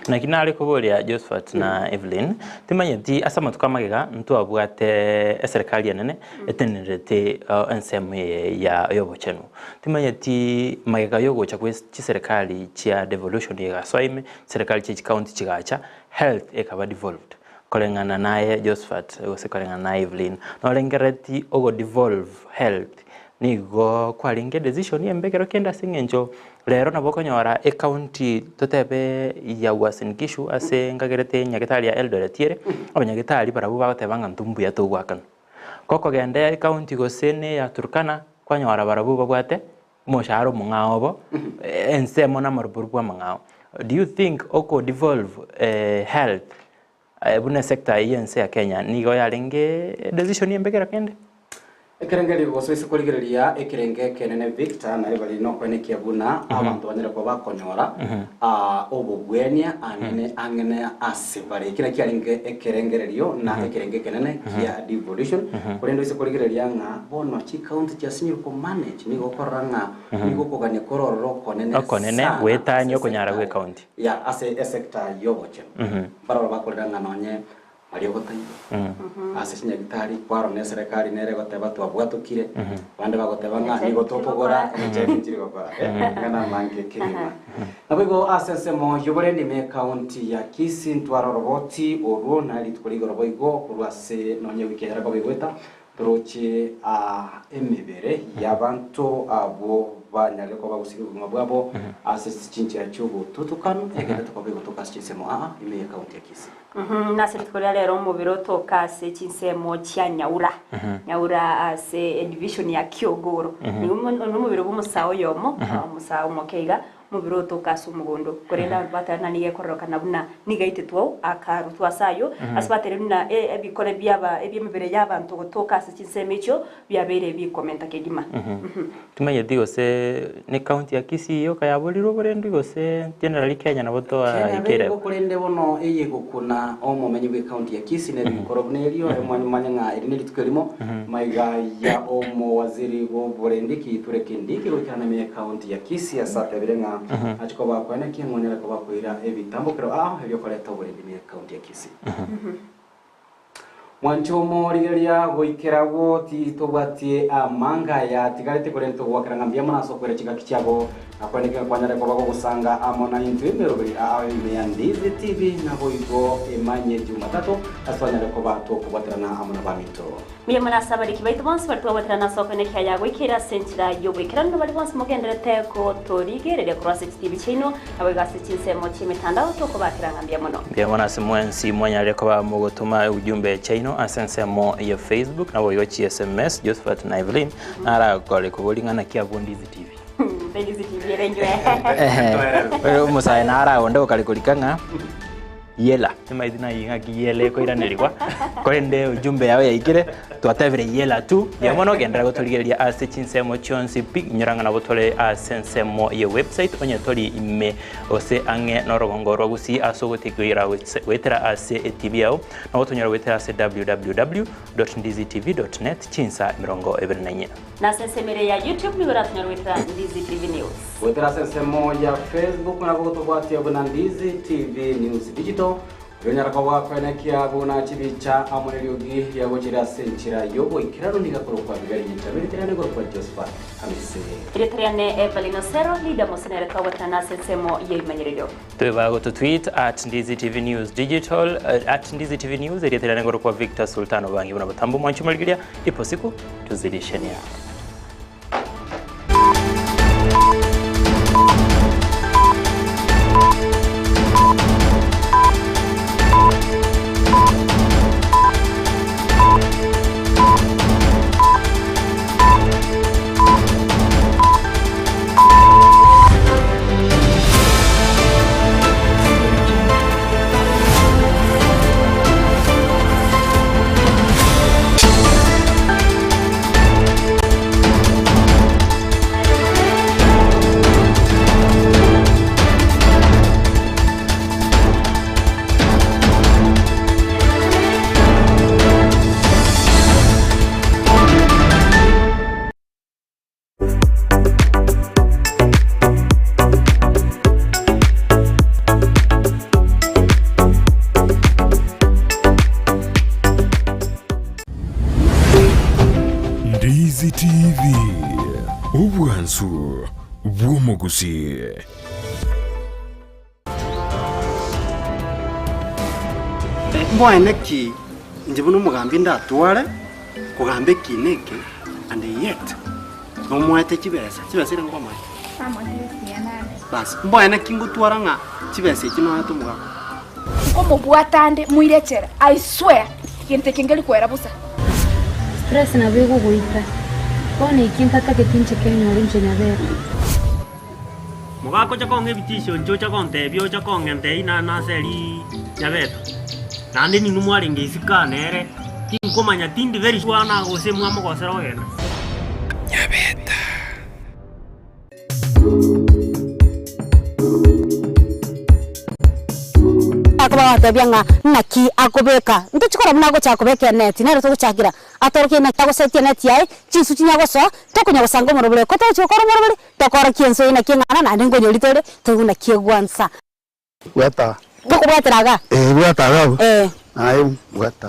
S26: Naki nare koboria Josephat na Evelyn, timanyeti ase amatuko amagega ntwabwate eserikari enene etenenerete ensemo eye ya y'obochenu. Timanyeti magega y'ogocha gwe chiserikari chia devolution egasoa ime, chiserikari chie chicounty chigacha, health ekaba devolved. Koreng'ana naye Josephat gose koreng'ana naye Evelyn, norengereti ogo devolve health nigo kwarenge edecision embe ekero kende ase eng'encho rero nabo okonyora ecounty totebe ya Uasin Gishu ase nkagerete nyagetari ya Eldoret ere, abanyagetari barabwo bagoteba ng'a intwe mbuya togoakanwa. Gokogenda ecounty gose ne ya Turkana, kwanyora barabwo babwate omoshahara omong'ao obo, ensemo na amarupurupu amang'ao. Do you think oko devolve health buna esector eye y'ense ya Kenya nigo yarenge decision embe kera kende?
S13: Ekerengerio gose ase korigereria ekerenge ekenene Victor naye bari nokoenekia buna abanto banyare koba bakonyora obogwenia anene ang'ene ase bare. Eki nakio kiarenge ekerengererio na ekerenge ekenene kia devolution korende ase korigereria ng'a bono chicounty chiasinyirwe ko manage nigo okorora ng'a nigo okogania kore ororo okonene
S26: Okonene
S13: sana
S26: goetania
S13: ase
S26: okonyara
S13: esector
S26: gw'ecounty.
S13: ya ase esector y'obochenu. Mbaroro bakorera ng'a nonye Aria gotaiyo ase chinyagitari kwarora na eserekari nere egoteba twabwatokire, abande bagoteba ng'a nigo tokogora ebicheki nchiri gokora ng'a namange kegima. Naboigo ase ensemo y'oborendi ime ekaunti ya Kisii ntware oroboti orwo na rituko rigoro boigo korwa ase nonya ewiki eyere koba egoeta toroche emebere y'abanto abwo. banyarire koba bagusiria obogima bwabo ase chinchera chi'obotutukanu, egenderete koba egotoka ase chinsemo aa ime y'ekaunti ya Kisii.
S21: Nase rituko ria rero omobere otoka ase chinsemo chia Nyaura, Nyaura ase edivision ya Kiogoro. Nigo nomobere bw'omosae oyomo, omosae omoke iga, Omobere otoka ase omogondo, korende abanto bateba ng'a nigo ekororokana buna nigo aitetwe ao, akarutwa ase ayio, ase bateire buna ebikore biaba ebi'emebere y'abanto gotoka ase chinsemo echio biabeire bikomenta kegima.
S26: Timanyeti gose ne county ya Kisii yoka yaborirwe oborendi gose generally Kenya nabo
S13: Kenya
S26: twaikere.
S13: berigo korende bono eye gokuna omomenyi bw'ecounty ya Kisii nebikoro buna erio, manye ng'a eri nerituko erimo Maiga ya omowaziri bw'oborendi Kithure Kindiki goikerana ime y'ecounty ya Kisii ase atebire ng'a ache koba akoenekia ng'a onyare koba akoira ebitambokero ao erio koreta oborendi ime y'ecounty ya Kisii. Mwanche omorigereria goikera agwo titobwatie amanga aya atigarete korende togoakera ng'a mbuya mono ase okoira chingaki chiabo na koenekia ng'a kwanyare koba gogosanga amo naintwe emeroberi ao ime ya Ndizi TV naboigo emanye Jumatatu Ase twanyare koba tokobwaterana amo nabaminto.
S21: Mbuya mono ase abariki baito bonsi baria twabwaterana ase okoenekia aya goikeire ase enchera y'oboikeranu, na baria bonsi mogendererete gotorigereria korwa ase chitibi chiaino, naboigo ase chinsemo chi'emetandao, tokobakera ng'a mbuya mono.
S26: Mbuya mono ase mwensi mwanyarire koba mogotoma ujumbe chiaino ase ensemo ya Facebook, naboigo chi SMS, Josephat na Evelyn narakore koboria ng'a naki abwo Ndizi TV.
S21: Ndizi TV ere inchwe.
S26: Ehe, omosae naraonde okare korika ng'a Yela, timaeti nayio ng'aki yela ekoiranerigwa, korende ujumbe yao yaikire, twatebire yela tu, mbuya mono genderera gotorigereria ase chinsemo chionsi pi, inyora ng'a nabo tore ase ensemo ye website onye tori ime gose ang'e norogongo rwa Gusii ase ogotigira gose goetera ase etibi yao, nabo otonyora goetera ase www dot ndizitv dot net chinsa 24.
S21: Na ase ensemo ere ya YouTube nigo oratonyore goetera Ndizi TV News.
S13: Goetera ase ensemo ya Facebook nabo gotobwatia buna Ndizi TV News Digital, oria onyara koba koenekia buna chibicha amo neriogi riagochire ase enchera y'oboikeranu nigo akorokwa Abigail Nyachabe, rieta riane korokwa Josephat Hamisi.
S21: Erieta riane Evelyn Osero, Leader Mosenere twagwatana ase ensemo y'ebimanyererio.
S26: Tobe gototweet at Ndizi TV News Digital, at Ndizi TV News, erieta riane ngorokwa Victor Sultan Obangi buna botambe omwanchi omorigereria, ipo siku tuzidishenia.
S4: Ndizi TV, obwansu bw'omogusii.
S5: Mboene ki inche buna omogambi ndatware kogamba ekiina eke and yet nomoete chibesa, chibesa ere nkwamoete? Bas, mboene ki ngotwara ng'a chibesa echi noete omogaka?
S9: Nkomobwata ande moire echela, I swear gento eke nkeri kwera bosa.
S25: Stress nabo egogoita. Bono eki ntatageti inche kenyore inche nyabete.
S23: Mogakocha kong'a ebitisio inche ocha gontebia ocha kong'enta eyio na nase eria nyabeto. Naende ninwe mwarenge isiko aa nere, tinkomanya tindi very sure na gose mwamogosera ogenda.
S4: Nyabeta.
S11: Akabatebia ng'a naki akobeka, ntochikora buna agochaka kobeka eneti, nere togochakera atorokie naki agosetia eneti yaye, chinsu chinya gosoa, tokonya gosanga omorobori oye, ko togochia gokora omorobori, tokorokia ense eye naki eng'ana naende nkonyori tore, toigwe naki egwansa.
S14: Bwata.
S11: Tokobwatera igaa?
S14: Eh, bwata iga abwo.
S11: Eh.
S14: Aye bwata.